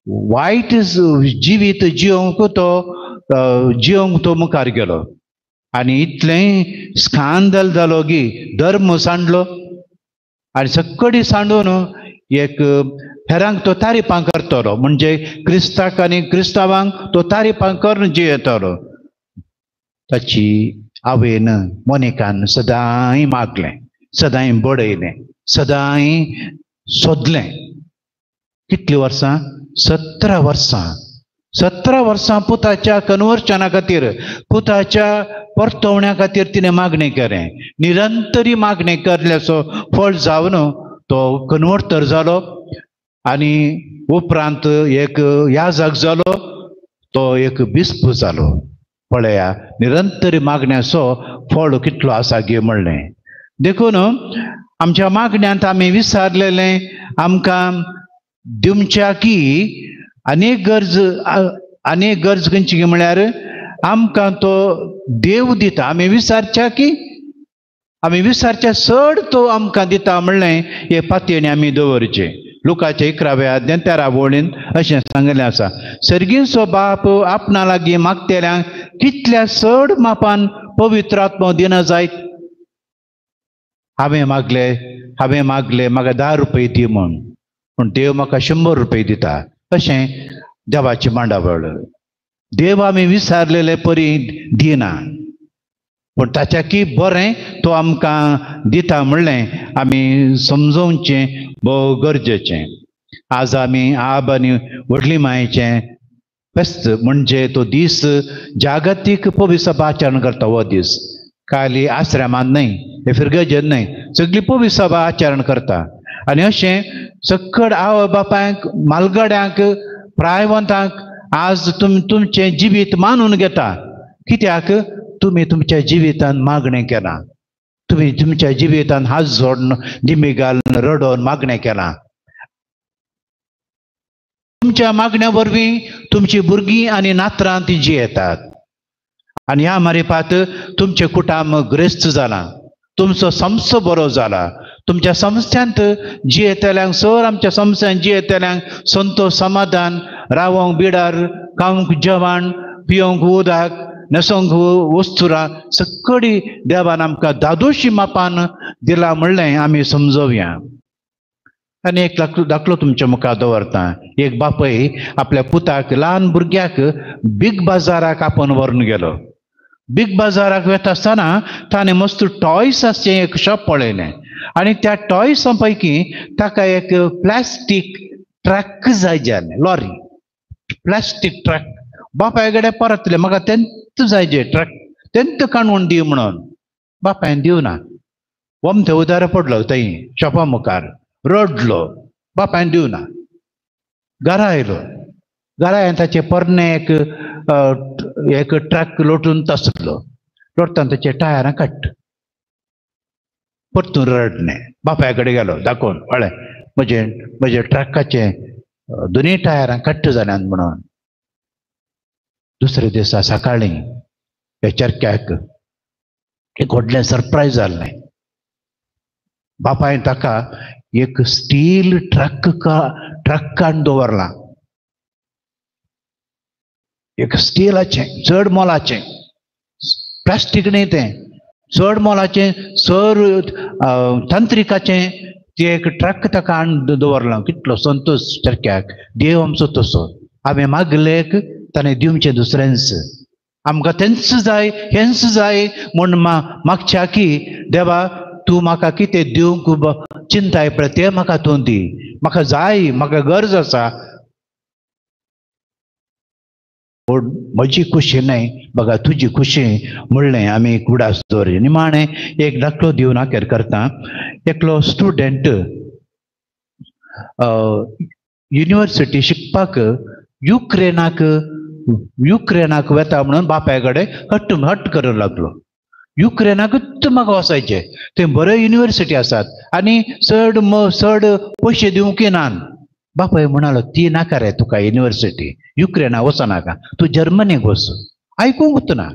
वायट जिवीत जियोवंक तो जियोवंक तो मुखार गेलो आनी इतलें स्कांदल जालो की धर्म सांडलो आनी सकडी सांडून एक हेरांक तो तारीपां करतलो, म्हणजे क्रिस्ताक आनी क्रिस्तांवांक तो तारीपां करून जियेतलो. ताची आवयन मोनिकान सदांय मागलें, सदांय बडयलें, सदांय सोदलें. कितलीं वर्सां? 17 वर्सां. 17 वर्सां पुताच्या कन्वर्शना खातीर, पुताच्या परतवण्या खातीर तिणें मागणें केलें. निरंतरी मागणें करल्याचो फळ जावन तो कन्वर्टर जालो आनी उपरांत एक याजक जालो, तो एक बिस्प जालो. पळया निरंतरी मागण्याचो फळ कितलो आसा गे म्हणलें. देखून आमच्या मागण्यांत आमी विसारलेलें आमकां दिवच्या की अनेक गरज, अनेक गरज खंयची म्हळ्यार आमकां तो देव दिता. आमी विसारच्या की आमी विसारच्या चड तो आमकां दिता म्हणलें हे पातयेणी आमी दवरचें. लुकाच्या 11व्या अध्यायांत 13 वळीन अशें सांगिल्लें आसा, सर्गीचो बाप आपणा लागीं मागतल्यांक कितल्या चड मापान पवित्र आत्मो दिना जायत. हांवें मागले, हांवें मागले म्हाका 10 रुपये दी म्हूण, पूण देव म्हाका 100 रुपये दिता. अशें देवाची मांडावळ. देव आमी विसारलेले परी दिना, पूण ताच्या की बरें तो आमकां दिता म्हणलें आमी समजोवचें भोव गरजेचें. आज आमी आब आनी व्हडली मायेचें फेस्त म्हणजे तो दीस जागतीक पविसभा आचरण करता. हो दीस खाली आश्रमांत न्हय, हे फिरगजेन न्हय, सगळी पविसभा आचरण करता. आनी अशें सकड आवय बापायक, मालगड्यांक, प्रायवंतांक आज तुमचें जिवीत मानून घेता. कित्याक तुमी तुमच्या जिवितान मागणें केलां, तुमी तुमच्या जिवितान हात जोडून दिमी घालून रडोवन मागणें केलां. तुमच्या मागण्या वरवीं तुमची भुरगीं आनी नातरां ती जियेतात आनी ह्या मारिपात तुमचें कुटुंब ग्रेस्त जालां, तुमचो संस्थो बरो जाला. तुमच्या संस्थ्यांत जियेतल्यांक, सर आमच्या संस्थ्यांत जियेतल्यांक संतोष समाधान, रावोंक बिडार, खावंक जेवण, पिवंक उदक, न्हेसोंक वस्तुरां सगळी देवान आमकां दादोशी मापान दिला म्हणलें आमी समजोवया. आनी एक दाखलो तुमच्या मुखार दवरता. एक बापय आपल्या पुताक, ल्हान भुरग्याक बीग बाजाराक आपोवन व्हरून गेलो. बीग बाजाराक वता आसतना ताणें मस्त टॉयस आसचें एक शॉप पळयलें आनी त्या टॉयसां पैकी ताका एक प्लास्टीक ट्रक जाय जालें, लॉरी, प्लास्टीक ट्रक. बापाय कडेन परतलें, म्हाका तेंच जाय जे ट्रक, तेंच काणून दी म्हणून. बापायन दिवना. वमथे उदार पडलो थंय शॉपा मुखार, रडलो, बापायन दिवना. घरा आयलो, घरा येवन ताचे पोरणे एक एक ट्रक लोटून तसलो, लोटताना ताचे टायरां काडटा, परतून रडलें. बापाय कडेन गेलो दाखोवन, कळ्ळें म्हजें म्हजे ट्रकाचे दोनूय टायरां काडटा जाल्यान म्हणून. दुसरे दिसा सकाळीं ह्या चरक्याक एक व्हडलें सरप्रायज जालें. बापायन ताका एक स्टील ट्रक ट्रक्कान दवरला, एक स्टिलाचें, चड मोलाचें, प्लास्टीक न्ही तें, चड मोलाचें, चड तंत्रिकाचें तें एक ट्रक ताका हाडून दवरलां. कितलो संतोश चरक्याक. देव आमचो तसो, हांवें मागलेक ताणें दिवचें दुसऱ्यांच, आमकां तेंच जाय हेंच जाय म्हूण मागच्या की देवा तूं म्हाका कितें दिवंक चिंताय पळय तें म्हाका तूं दी, म्हाका जाय, म्हाका गरज आसा, पूण म्हजी खुशी न्हय बघा तुजी खुशी म्हणलें आमी उडास दवरचें. निमाणें एक दाखलो दिवन अखेर करता. एकलो स्टुडंट युनिवर्सिटी शिकपाक युक्रेनाक युक्रेनाक वता म्हणून बापाय कडेन हट्ट हट्ट करूंक लागलो. युक्रेनाकूच म्हाका वचायचें, थंय बऱ्यो युनिवर्सिटी आसात आनी चड चड पयशे दिवंक नात. बापाय म्हणालो ती नाका रे तुका युनिवर्सिटी, युक्रेनाक वचनाका, तूं जर्मनीक वच. आयकूंकच ना.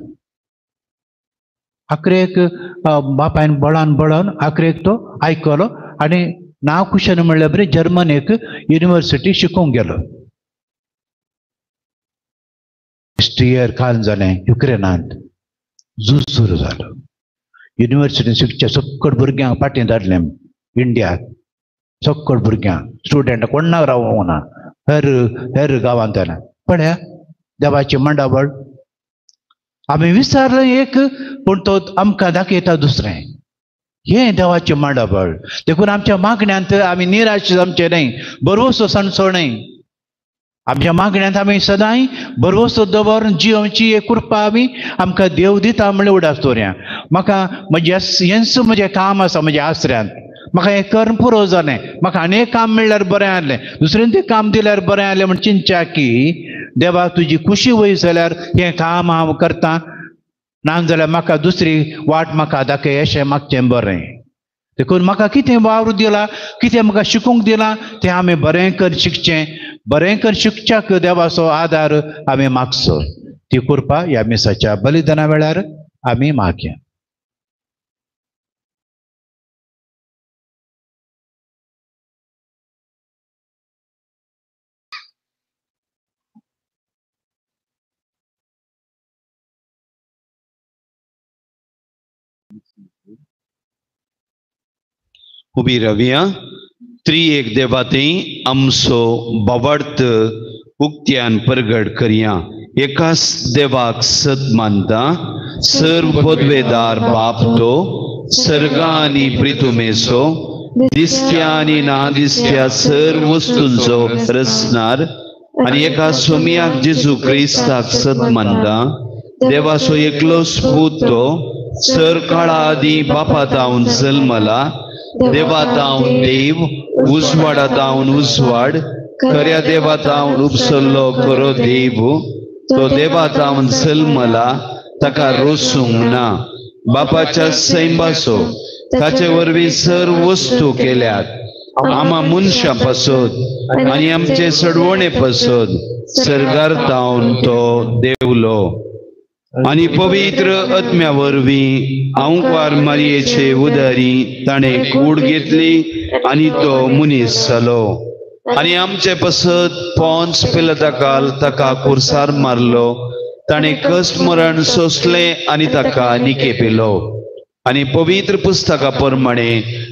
आखरेक बापायन बळान बळान आखरेक तो आयकलो आनी नांव कुशन म्हणल्यार बरें जर्मनीक युनिवर्सिटी शिकूंक गेलो. नेक्स्ट इयर काल जालें युक्रेनांत झूज सुरू जालो. युनिवर्सिटीन शिकच्या सक्कड भुरग्यांक फाटीं धाडलें इंडियाक, सक्कड भुरग्यांक स्टुडंट कोण्णाक रावोंक ना, हेर हेर गांवांत जाल्यार. पळया देवाची मांडावळ. आमी विचारलें एक, पूण तो आमकां दाखयता दुसरें. हें देवाचें मांडावळ. देखून आमच्या मागण्यांत आमी निराश जावचें न्हय, भरवंसो सांडचो न्हय. आमच्या मागण्यांत आमी सदांय भरवसो दवरून जियोवची एक कृपा आमी आमकां देव दिता म्हणल्यार उडास दवरया. म्हाका म्हजें हेंच म्हजें काम आसा म्हज्या आसऱ्यांत, म्हाका हें कर्म पुरो जालें, म्हाका आनी एक काम मेळ्ळ्यार बरें जालें, दुसऱ्यान तें काम दिल्यार बरें जालें म्हण चिंतच्या की देवा तुजी खुशी वय जाल्यार हें काम हांव करतां, ना जाल्यार म्हाका दुसरी वाट म्हाका दाखय अशें मागचें बरें. देखून म्हाका कितें वावर दिला, कितें म्हाका शिकूंक दिलां तें आमी बरें कर शिकचें, बरें कर शिकच्याक देवाचो आदार आमी मागचो. ती कृपा ह्या मिसाच्या बलिदाना वेळार आमी मागया. उबी रावया. त्रिएक देवाती आमचो बावार्थ उक्त्यान परगट करया. एकाच देवाक सत मानता, सर्व पदवेदार बाप तो सर्गा आनी प्रितुमेचो दिसत्या आनी ना दिसत्या सर्व वस्तूंचो रचणार आनी एका सोमयाक जेजू क्रिस्ताक सत मानता, देवाचो एकलोच पूत तो सर काळा आदी बापा तावन जल्मला, देवा तावन देव, उजवाडा तावन उजवाड, खऱ्या देवा तावन उपसल्लो खरो देव, तो देवा तावन जल्मला, ताका रोसूंक ना, बापाच्या सैंबाचो ताचे वरवीं सर्व वस्तू केल्यात, आमा मनशां पासत आनी आमचे सडवणे पासत सर्गार तावन तो देवलो आनी पवित्र आत्म्या वरवीं आंकवार मारयेचे उदारी ताणें कूड घेतली आनी तो मनीस जालो आनी आमचे पासत पोंस पिलाताकाल ताका कुर्सार मारलो, ताणें कश्ट मरण सोंसलें आनी ताका निकेपिलो आनी पवित्र पुस्तका प्रमाणे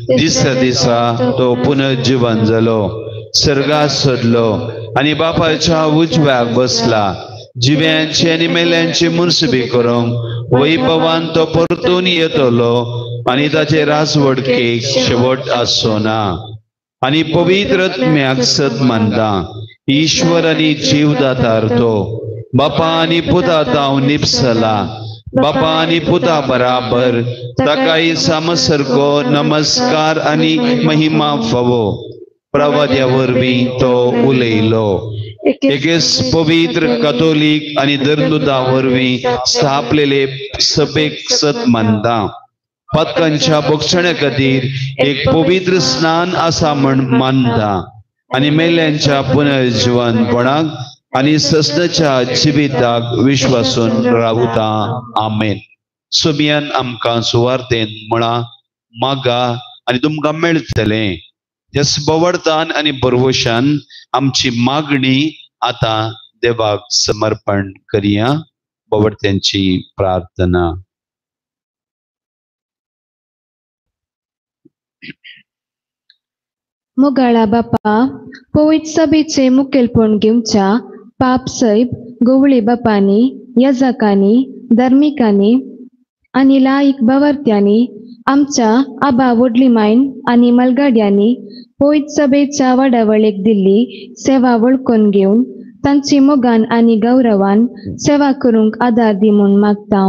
दिसऱ्या दिसा तो पुनर्जिवन जालो, सर्गात सोदलो आनी बापाच्या उजव्याक बसला, जिव्यांचे आनी मेल्यांचे मुनसबी करूंक वैभवान तो परतून येतलो आनी ताचे राजवटकेक शेवट आसचो ना. आनी पवित्र आत्म्याक सत मानता, ईश्वर आनी जीवदातार तो बापा आनी पुता तावन निपसला, बापा आनी पुता बराबर ताकाय सामसारको नमस्कार आनी महिमा फावो. प्रवाद्या वरवीं तो उलयलो. एकेच पवित्र कथोलीक आनी धर्मदूता वरवीं स्थापलेले सभेक सत मानता, पातकांच्या भोगसण्या खातीर एक पवित्र स्नान आसा म्हण मानता आनी मेल्यांच्या पुनर्जिवनपणाक आनी ससनाच्या जिविताक विश्वासून रावता. आमेन. सोमियान आमकां सुवार्थेन म्हळां, मागा आनी तुमकां मेळटलें. ह्या बवडतान आनी भरवशान आमची मागणी आतां देवाक समर्पण करया. बवडत्यांची प्रार्थना. मोगाळा बापा, पवित्र सभेचे मुखेलपण घेवच्या पाप सैब गोवळी बापांनी, यजकांनी, धार्मिकांनी आनी लायक बावर्त्यांनी आमच्या आबा व्हडली मायन आनी मालगाड्यांनी पवित्र सभेच्या वाडावळेक दिल्ली सेवा वळखून घेवन तांची मोगान आनी गौरवान सेवा करूंक आदार दी म्हूण मागता.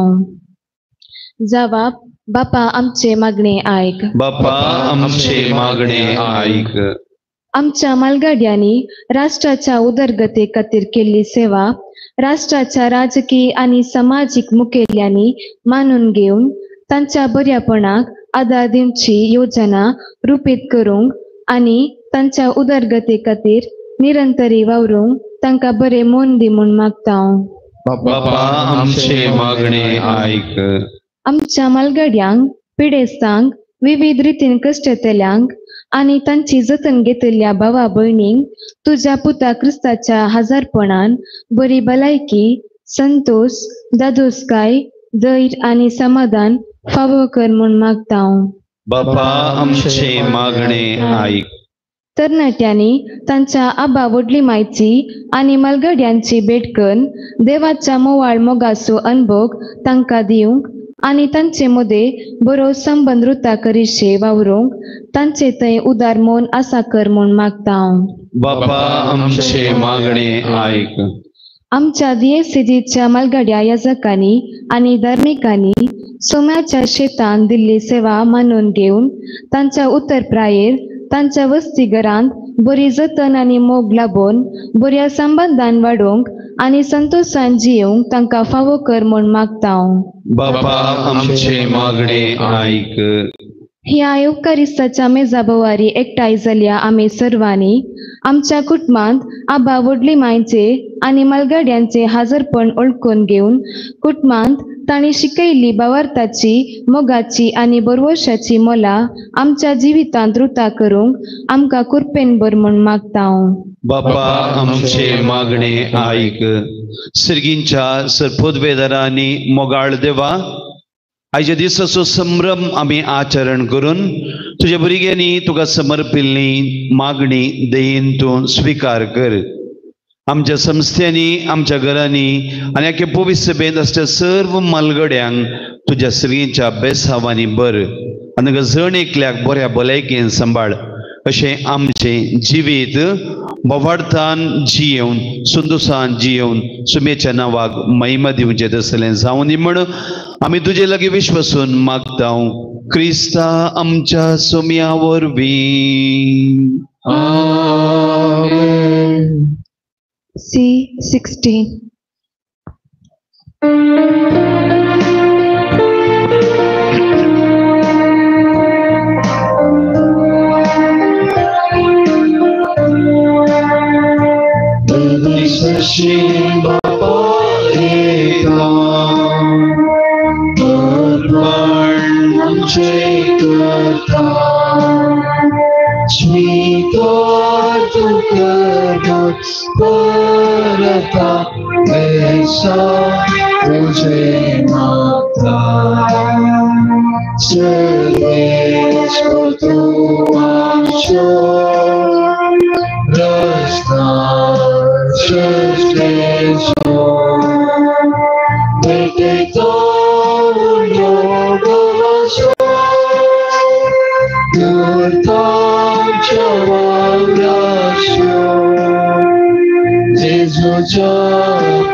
जवाब, बापा आमचे मागणे आयक. बापा आमचे मागणे आयक. आमच्या मालगाड्यांनी राष्ट्राच्या उदरगते खातीर केल्ली सेवा राष्ट्राच्या राजकीय आनी समाजीक मुखेल्यांनी मानून घेवन तांच्या बऱ्यापणाक आदार दिवची योजना रुपीत करूंक आनी तांच्या उदरगते खातीर निरंतरी वावरूंक तांकां बरें मन दी म्हूण मागता. बापा आमचे मागणे आयक. आमच्या मालगाड्यांक, पिडेस्तांक, विविध रितीन कश्टतल्यांक आनी तांची जतन घेतिल्ल्या भावा भयणींक तुज्या पुता क्रिस्ताच्या हजारपणान बरी भलायकी, संतोश, दादोसकाय, धैर्य आनी समाधान फावो कर म्हूण मागता. बापा आमचे मागणे आयक. तरणाट्यांनी तांच्या आबा व्हडली मायची आनी मालगाड्यांची भेट करून देवाच्या मोवाळ मोगाचो अनभोग तांकां दिवंक आनी तांचे मदें बरो संबंद रुता करीशे वावरूंक तांचे थंय उदार मन आसा कर म्हूण मागता. बापा आमचे मागणे आयक. आमच्या दियेसेजीच्या मालगाड्या याजकांनी आनी धार्मिकांनी सोम्याच्या शेतान दिल्ली सेवा मानून घेवन तांच्या उत्तर प्रायेर तांच्या वस्तीघरांत बरी जतन आनी मोग लाबोवन बऱ्या संबंदान वाडोवंक आनी संतोशान जियेवंक तांकां फावो कर म्हूण मागता. बापा आमचे मागणे आयक. ह्या येवकारिस्ताच्या मेजा भोवारी एकठांय जाल्या आमी सर्वांनी आमच्या कुटुंबांत आबा व्हडली मांयचे आनी मालगाड्यांचे हाजरपण ओळखून घेवन कुटुंबांत तांणी शिकयल्ली भावार्थाची मोगाची आनी बरवशाची मोलां आमच्या जिवितांत रुता करूंक आमकां कुरपेन भर म्हूण मागता. बापा आमचे मागणे आयक. सिर्गींच्या सरपोदवेदारांनी मोगाळ देवा, आयच्या दिसाचो संभ्रम आमी आचरण करून तुज्या भुरग्यांनी तुका समर्पिल्ली मागणी दयेन तूं स्विकार कर. आमच्या संस्थ्यांनी, आमच्या घरांनी आनी आख्या पवित्र सभेंत आसच्या सर्व मालगड्यांक तुज्या सगळींच्या बेसावांनी बर आनी जण एकल्याक बऱ्या भलायकेन सांबाळ. अशें आमचें जिवीत बोवार्थान जियेवन संतोशान जियेवन सुमेच्या नांवाक महिमा दिवचें तसलें जावं दी म्हण आमी तुजे लागीं विश्वासून मागता क्रिस्ता आमच्या सोम्या वरवीं. आमेन. C16. बापा येता अर्पण आमचे करता स्वीकार तूं करता परता ऐसा तुझे मागता सर्वेस तूं आमचो रस्ता सृष्टेचो भेटयतो योगवासो करताच्या वावराचो जेजूच्या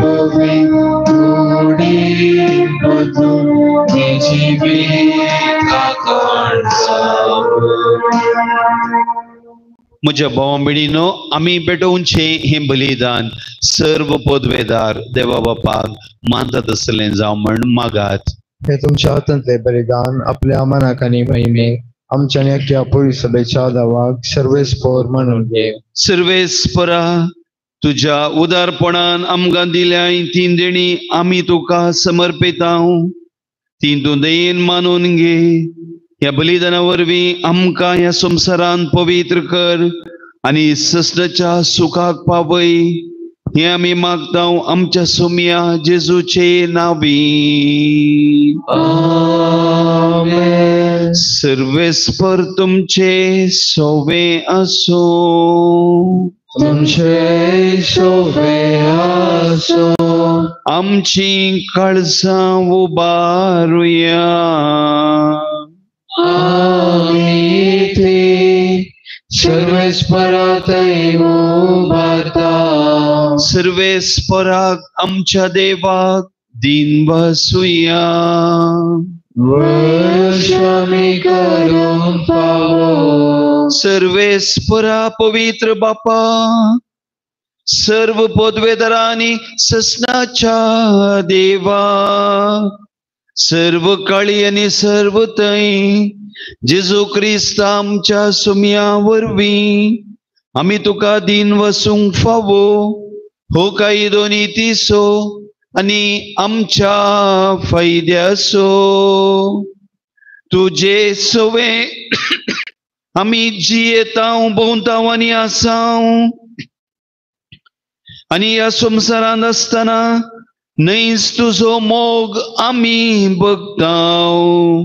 पवित्र कुडीन बदलून जिवीत राखण जावं. म्हज्या भावा भयणीनो, आमी पेटोवचें हें बलिदान सर्व पदवेदार देवा बापाक मानता तसलें जावं म्हण मागात. हे तुमच्या हातांतले बलिदान आपल्या मनाक आनी महिमेक आमच्या आनी अख्ख्या पवित्र सभेच्या दावाक सर्वेस्पर म्हणून घे. सर्वेस्परा, तुज्या उदारपणान आमकां दिल्या तीन देणी आमी तुका समर्पिता, ती तूं दयेन मानून घे. ह्या बलिदाना वरवीं आमकां ह्या संवसारांत पवित्र कर आनी सस्नाच्या सुखाक पावय, हें आमी मागता आमच्या सोम्या जेजूचे नांवी. आमेन. सर्वेस्पर तुमचे सोवे आसूं. तुमचे सोवे आसूं. आमची काळजां उबारुया. आमी ती सर्वेस्परातय उबारता. सर्वेस्पराक आमच्या देवाक दीन बसुया. वर्षामी करूंक फावो. सर्वेस्परा पवित्र बापा, सर्व पदवेदारांनी ससनाच्या देवा, सर्व काळी आनी सर्व थंय जेजू क्रिस्त आमच्या सुम्या वरवीं आमी तुका दीन वसूंक फावो हो कायदो नितीचो आनी आमच्या फायद्याचो. तुजे सवे आमी जियेतांव भोंवतांव आनी आसांव आनी ह्या संवसारांत आसतना न्हयच तुजो मोग आमी बगतांव.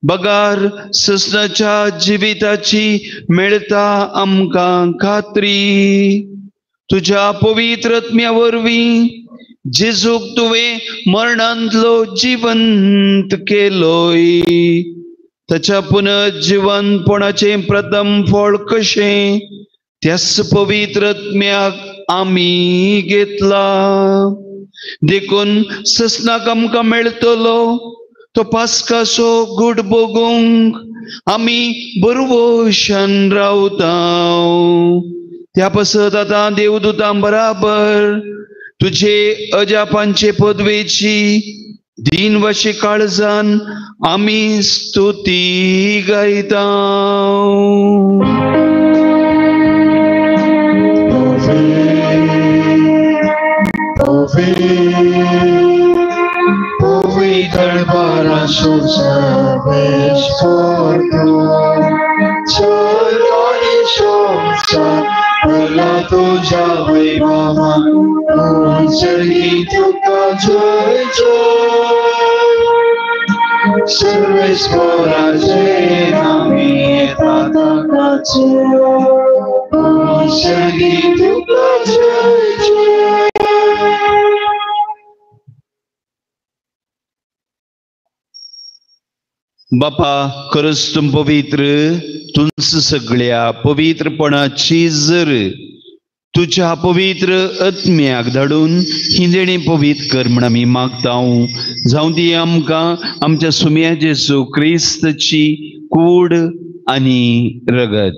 बगार ससनाच्या जिविताची मेळटा आमकां खात्री. तुज्या पवित्र आत्म्या वरवीं जेजूक तुवें मरणांतलो जिवंत केलोय, ताच्या पुनर्जिवंतपणाचें प्रथम फळ कशें त्याच पवित्र आत्म्याक आमी घेतला। देखून ससनाक आमकां मेळटलो तो पास्काचो गूट भोगूंक आमी बरवशान रावता। त्या पासत आतां देवदूतां बराबर तुझे अजापांचे पदवेची दीनवशी काळजान आमी स्तुती गायता। पवित्र बारासो तुझ्या वैभवा तुका जय जय सर्वेस्पराचे नामी येता ताकाचो तुका जय जय। बापा खरंच तूं पवित्र, तुंच सगळ्या पवित्रपणाची जर तुज्या पवित्र आत्म्याक धाडून ही देणी पवित्र कर म्हण आमी मागता। जावं ती आमकां आमच्या सुम्या जेजू क्रिस्तची कूड आनी रगत।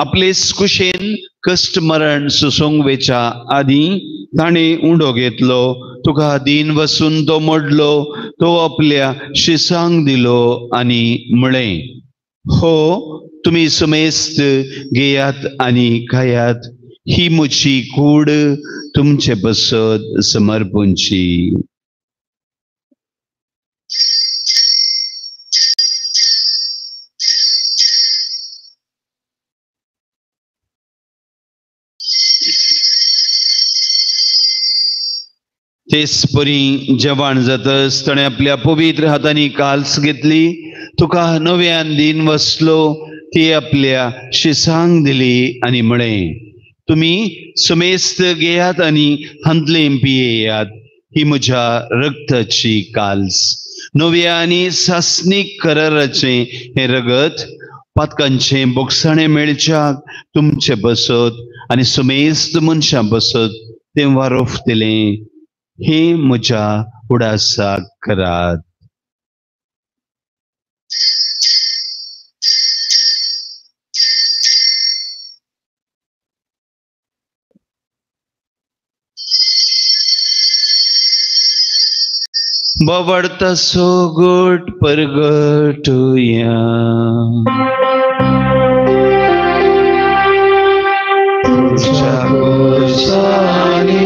आपले कुशेन कश्ट मरण सोसूंक वेच्या आदीं ताणें उंडो घेतलो, तुका दीन वसून तो मोडलो, तो आपल्या शिसांक दिलो आनी म्हळें, हो तुमी समेस्त घेयात आनी खायात, ही म्हजी कूड तुमचे पासत समर्पूंची। तेच परी जेवण जातच ताणें आपल्या पवित्र हातांनी काल्स घेतली, तुका नव्यान दीन वसलो, ती आपल्या शिसांक दिली आनी म्हळें, तुमी समेस्त घेयात आनी हांतलें पियेयात, ही म्हज्या रक्ताची काल्स, नव्या आनी सासणीक कराराचें हें रगत पातकांचें बोगसाणें मेळच्याक तुमचे बसत आनी समेस्त मनशां बसत तें वारोफतलें, हे म्हज्या उडासाक करात। बवडता गोट परगटुया। तुझ्या गोसानी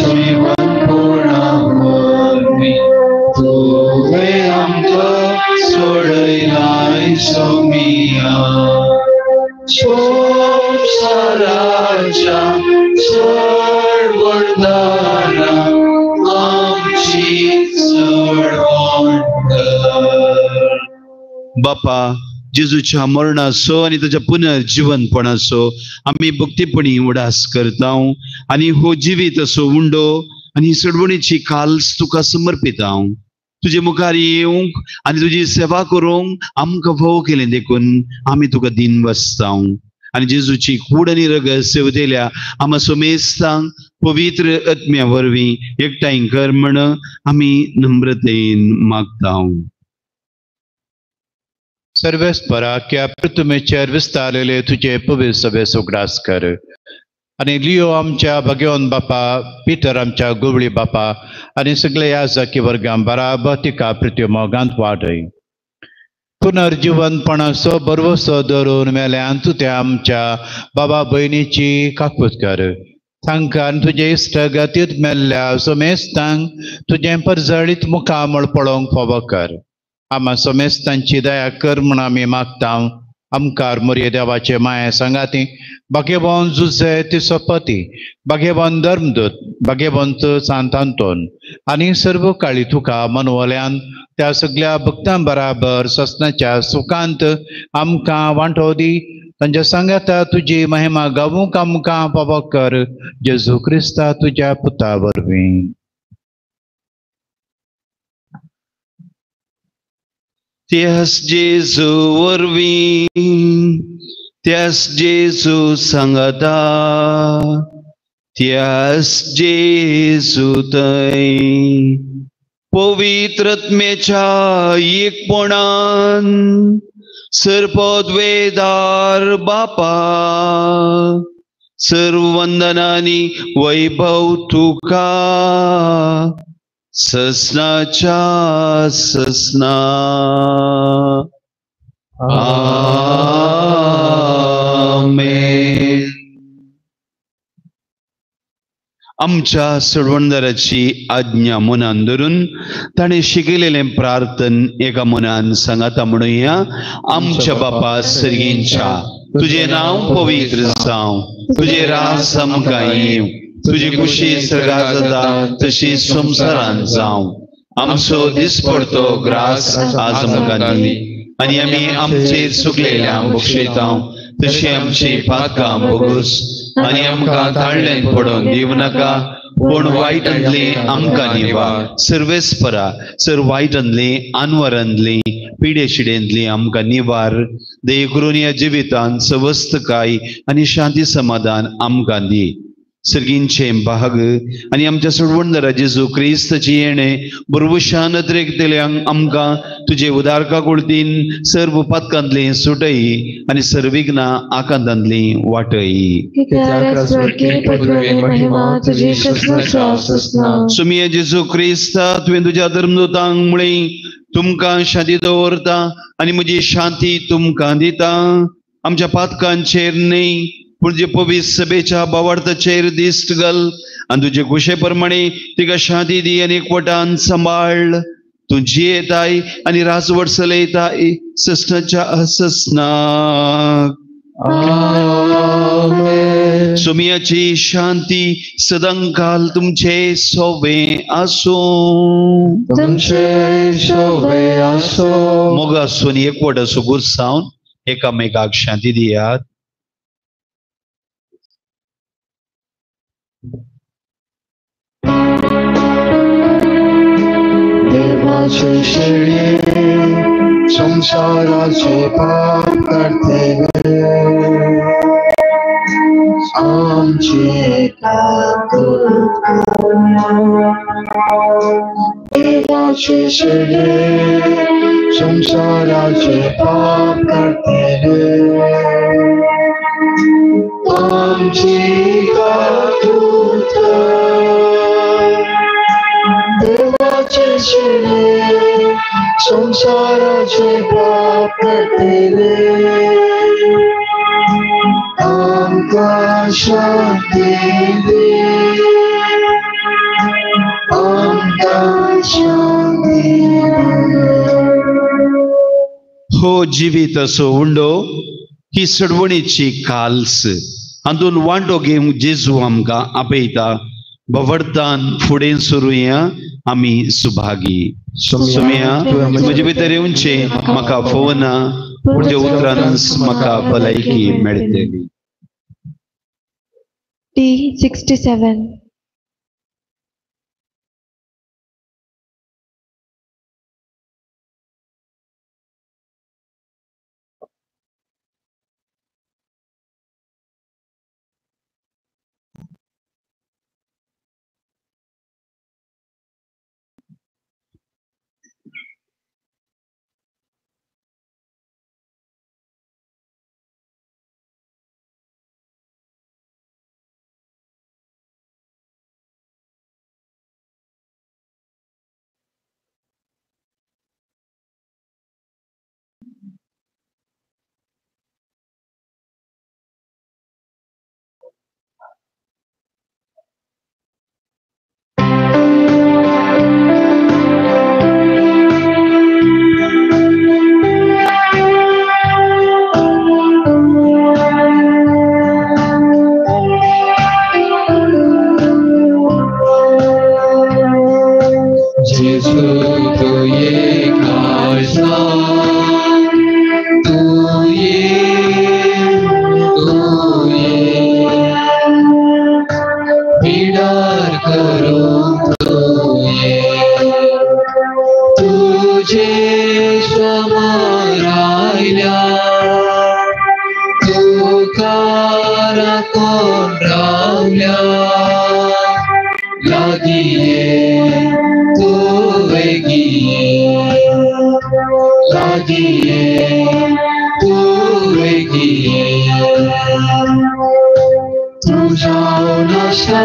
पुनर्जीवनपणा वरवीं तुवें आमकां सोडयलाय सोमिया, संवसाराच्या चड वरदानां आमची चडवण कर। बापा जेजूच्या मरणाचो आनी ताच्या पुनर्जिवनपणाचो आमी भक्तीपणी उडास करता आनी हो जिवीत असो उंडो आनी सडवणीची काल्स तुका समर्पिता। तुजे मुखार येवंक आनी तुजी सेवा करूंक आमकां फावो केलें देखून आमी तुका दीन बसता आनी जेजूची कूड आनी रगत सेवतेल्या आमा समेस्तांक पवित्र आत्म्या वरवीं एकठांय कर म्हण आमी नम्रतेन मागता। सर्वेस्परा क्या पृथ्वीचेर विस्तारलेले तुजे पवित्र सभेचो उगडास कर आनी लियो आमच्या भगवान बापा, पिटर आमच्या गुवळी बापा आनी सगळे याजकी वर्गां बराबर तिका पृथ्वी मोगांत वाडय। पुनर्जिवनपणाचो भरवसो धरून मेल्यान तूं त्या आमच्या बाबा भयणीची काकूत कर, तांकां तुजे इश्टगतींत मेल्ल्या समेस्तांक तुजें परजळीत मुखामळ पळोवंक फावो कर। आमा समेस्तांची दया कर म्हूण आमी मागता। आमकार मोरये देवाचे माये सांगाती भाग्यवान जुझे तिसोपती, भाग्यवान धर्मदूत, भाग्यवंत सांत आंतोन आनी सर्व काळी तुका मनवल्यान त्या सगळ्या भक्तां बराबर ससनाच्या सुखांत आमकां वांटो दी। तांच्या सांगाता तुजी महिमा गावूंक आमकां फावो कर, जेजू क्रिस्ता तुज्या पुता वरवीं. त्यास जेजू वरवीं, त्यास जेजू सांगाता, त्यास जेजू थंय पवित्रत्मेच्या एकपणान सर्वपदवेदार बापा सर्ववंदनानी वैभव तुका ससनाच्या ससना. आमेन. आमच्या सोडवणदाराची आज्ञा मनान धरून ताणें शिकयलेलें प्रार्थन एका मनान सांगाता म्हणुया. आमच्या बापा सर्गींच्या, तुजें नांव पवित्र जावं, तुजें राज आमकां येवं, तुजी खुशी सर्गात जाता तशी संवसारांत जावं. आमचो दिसपडतो ग्रास आज आमकां दी आनी आमी आमचेर चुकलेल्यांक बक्षयता तशी आमची पातकां भोगोस आनी आमकां ताळ्ळेन पडोवन दिवं नाका, पूण वायटांतली आमकां निवार. सर्वेस्परा सर वायटांतली आनवरांतली पिडे शिडेंतली आमकां निवार. दया करून ह्या जिवितांत सवस्तकाय आनी शांती समाधान आमकां दी. सर्गींचे भाग आनी आमच्या सोडवणदारा जेजू क्रिस्ताची येणें बरवशान नदरेक आमकां तुजे उदारका कुळतीन सर्व पातकांतली सुटय आनी सर्विघ्नां आकांतांतली वाटय. सुमिया जेजू क्रिस्ता, तुवें तुज्या धर्मदूतांक म्हळें तुमकां शांती दवरता आनी म्हजी शांती तुमकां दिता. आमच्या पातकांचेर न्हय पूण जे पवित्र सभेच्या बावार्थाचेर दिश्ट घाल आनी तुजे खुशे प्रमाणे तिका शांती दी आनी एकवटान सांबाळ. तूं जियेताय आनी राजवट चलयताय ससनाच्या ससनाक. सुमियाची शांती सदांकाल तुमचे सोवे आसूं. तुमचे सोवे आसूं. मोग आसून एकवट आसूं गुरसावन एकामेकाक शांती दियात. देवाचे शेळये संसाराचे पाप काडटले, आमची काकूत कर. देवाचे शेळये संसाराचे पाप काडटले, आमची काकूत कर. देवाचे शेळये संसाराचे पाप काडटले, आमकां शांती दी, आमकां शांती दी. हो जिवीत असो उंडो ही सडवणीची काल्स हातून वांटो घेवंक जेजू आमकां आपयता. भवडतान फुडें सुरुया आमी सुभागी. सुमिया म्हजे भितर येवचें म्हाका फोवना, पूण तुज्या उतरानच म्हाका भलायकी मेळटली. D67. कोण रावल्या लागीं ये तूं वेगीं ये लागीं ये तूं वेगीं ये तूं जावन आसा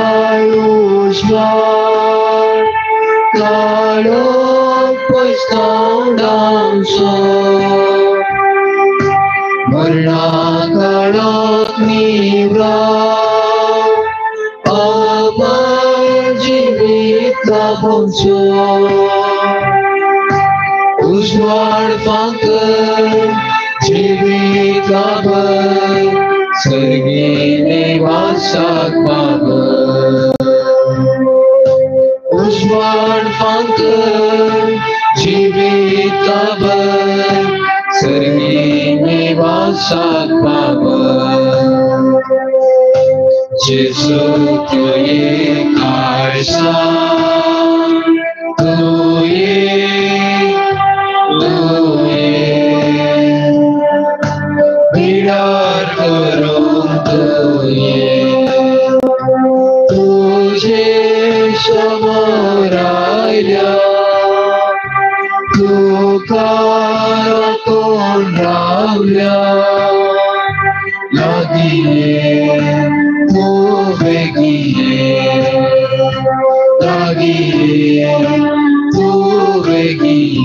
उजवाड काळोख पयसावन आमचो मरणा काळोख निवराव अमर जिवीत लाभोवचो उजवाड फांकर जिवीत लाभर सर्गी निवासाक पावर उजवाड फांकर जिवीत लाभर सर्गी निवासाक पावर जेजू तुये खालसा तुये तुये बिडार करूंक तुये तुझे समोर आयल्या तुका राखून रावल्या लागीं ये तूं वेगीं ये लागीं ये तूं वेगीं ये.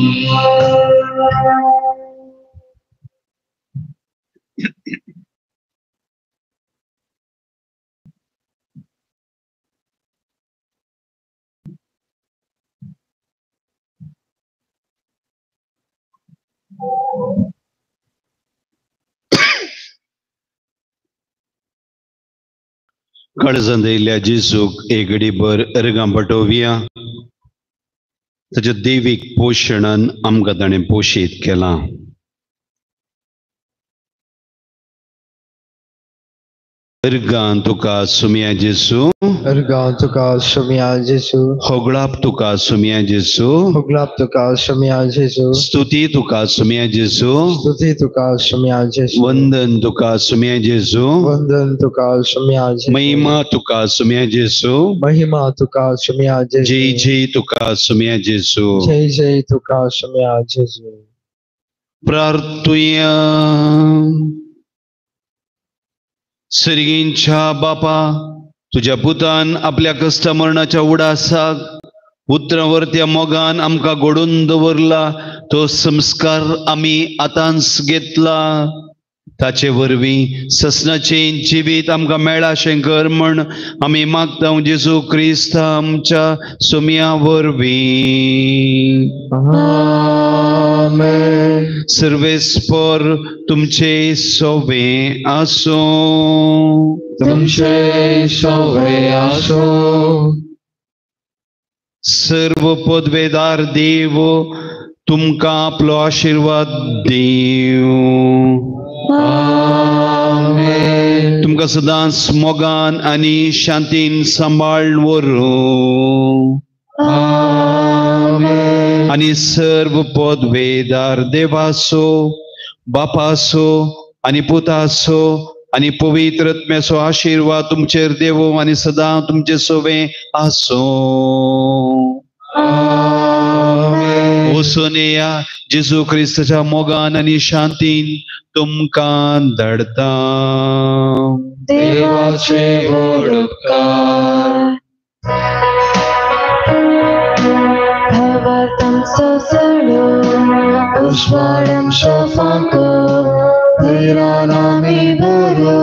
काळजांत येयल्ल्या जेजूक एक घडीभर अर्गां पटोवया. ताच्या दैवीक पोशणान आमकां ताणें पोशीत केलां. अर्गां तुका सुमया जेजू, अर्गां तुका सुमया जेजू, होगळाप तुका सुमया जेजू, होगळाप तुका सुमया जेजू, स्तुती तुका सुमया जेजू, स्तुती तुका सुमया जेजू, वंदन तुका सुमया जेजू, वंदन तुका सुमया जेजू, महिमा तुका सुमया जेजू, महिमा तुका सुमया जेजू, जय जय तुका सुमया जेजू, जय जय तुका सुमया जेजू. प्रार्थुया. सर्गींच्या बापा, तुज्या पुतान आपल्या कश्ट मरणाच्या उडासाक उतरां वरत्या मोगान आमकां घडोवन दवरला तो संस्कार आमी आतांच घेतला. ताचे वरवीं ससनाचें जिवीत आमकां मेळा अशें कर म्हण आमी मागता जेजू क्रिस्त आमच्या सुमया वरवीं. आमेन. सर्वेस्पर तुमचे सोवे आसूं. तुमचे सोवे आसूं. सर्व पदवेदार देव तुमकां आपलो आशिर्वाद दिवं. आमेन. तुमकां सदांच मोगान आनी शांतीन सांबाळ व्हरूं. आमेन. आनी सर्व पदवेदार देवाचो, बापाचो आनी पुताचो आनी पवित्र आत्म्याचो आशिर्वाद तुमचेर देवो आनी सदां तुमचे सोवे आसूं. आमेन. वचून येया जेजू क्रिस्ताच्या मोगान आनी शांतीन तुमकां धाडता. देवाचे व्हड उपकार. भावार्थांचो सळो उजवाड आमचो फांकर धैर्यान आमी बरो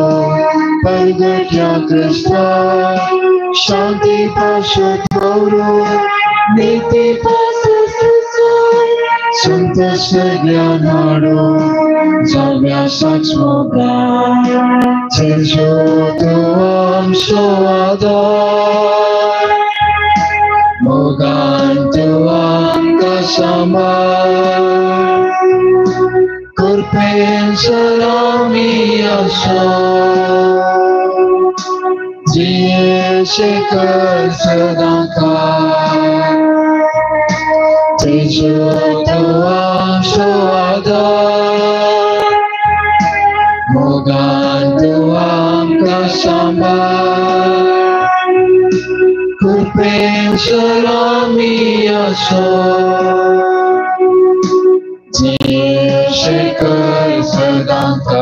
परगट्या क्रिस्ता शांती पासत दवरू नीती पासत सुचोय संत सगळ्यान हाडू जाव्या साक्ष मोगान जेजू तूं आमचो आदार मोगान तूं आमकां सांबाळ कृपेन सदां आसा जियेशे कर सदां काळ जेजू तूं आमचो आदार मोगान तूं आमकां सांबाळ कृपेन सरामी आसो जियेशे कर सदांकाळ.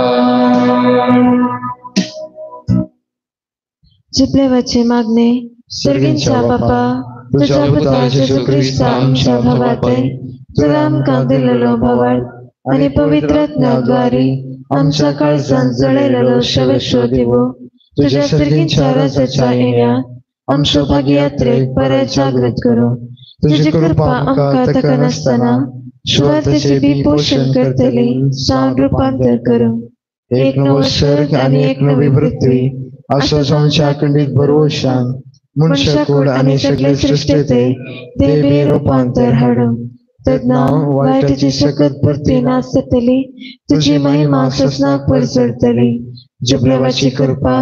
जिबलेवाचे मागणे. सर्गींच्या बापा, तुझ्या पुता जेजू क्रिस्ता आमच्या भावाते तुवें आमकां दिलेलो भावार्थ आनी पवित्र आत्म्याद्वारे आमच्या काळजान जळयलेलो शवेशो दिवो तुझ्या सर्गींच्या राजाच्या येण्या आमचो भाग्ययात्रेक बरें जागृत करूं. तुजी कृपा आमकां ताका नासतना सुवार्थेचे बी पोशण करतली जावन रुपांतर करूं. एक नवो सर्ग आनी एक नवी पृथ्वी असो जावच्या अखंडीत भरवशान मनशाकूड आनी सगळे सृश्टीते देवी रुपांतर हाडूं. तेन्ना वायटाची शकत परती नासतली, तुजी महिमा ससनाक परजळतली. जिबलेवाची कृपा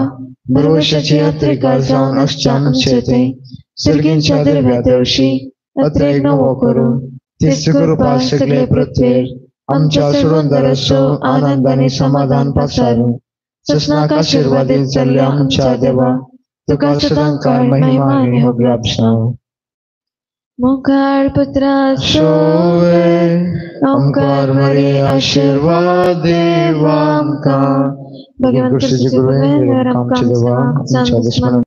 भरवशाची यात्रेकार जावन आसच्या आमचे ते सर्गींच्या दर्व्या देवशी अत्रेक नवो करूं. तीच कृपा सगळे पृथ्वेर आमच्या सोडूनदाराचो आनंद आनी समाधान पासारू. ससनाक आशिर्वादीत जाल्ल्या आमच्या देवा, तुका सदांकाळ महिमा आनी होगडापसांव. मुखार पुत्रा सोवे आमकार मरे आशिर्वाद देवा आमकां. भगवान कृष्णाचे कृपेन आमच्या देवा आमच्या दुश्मनांक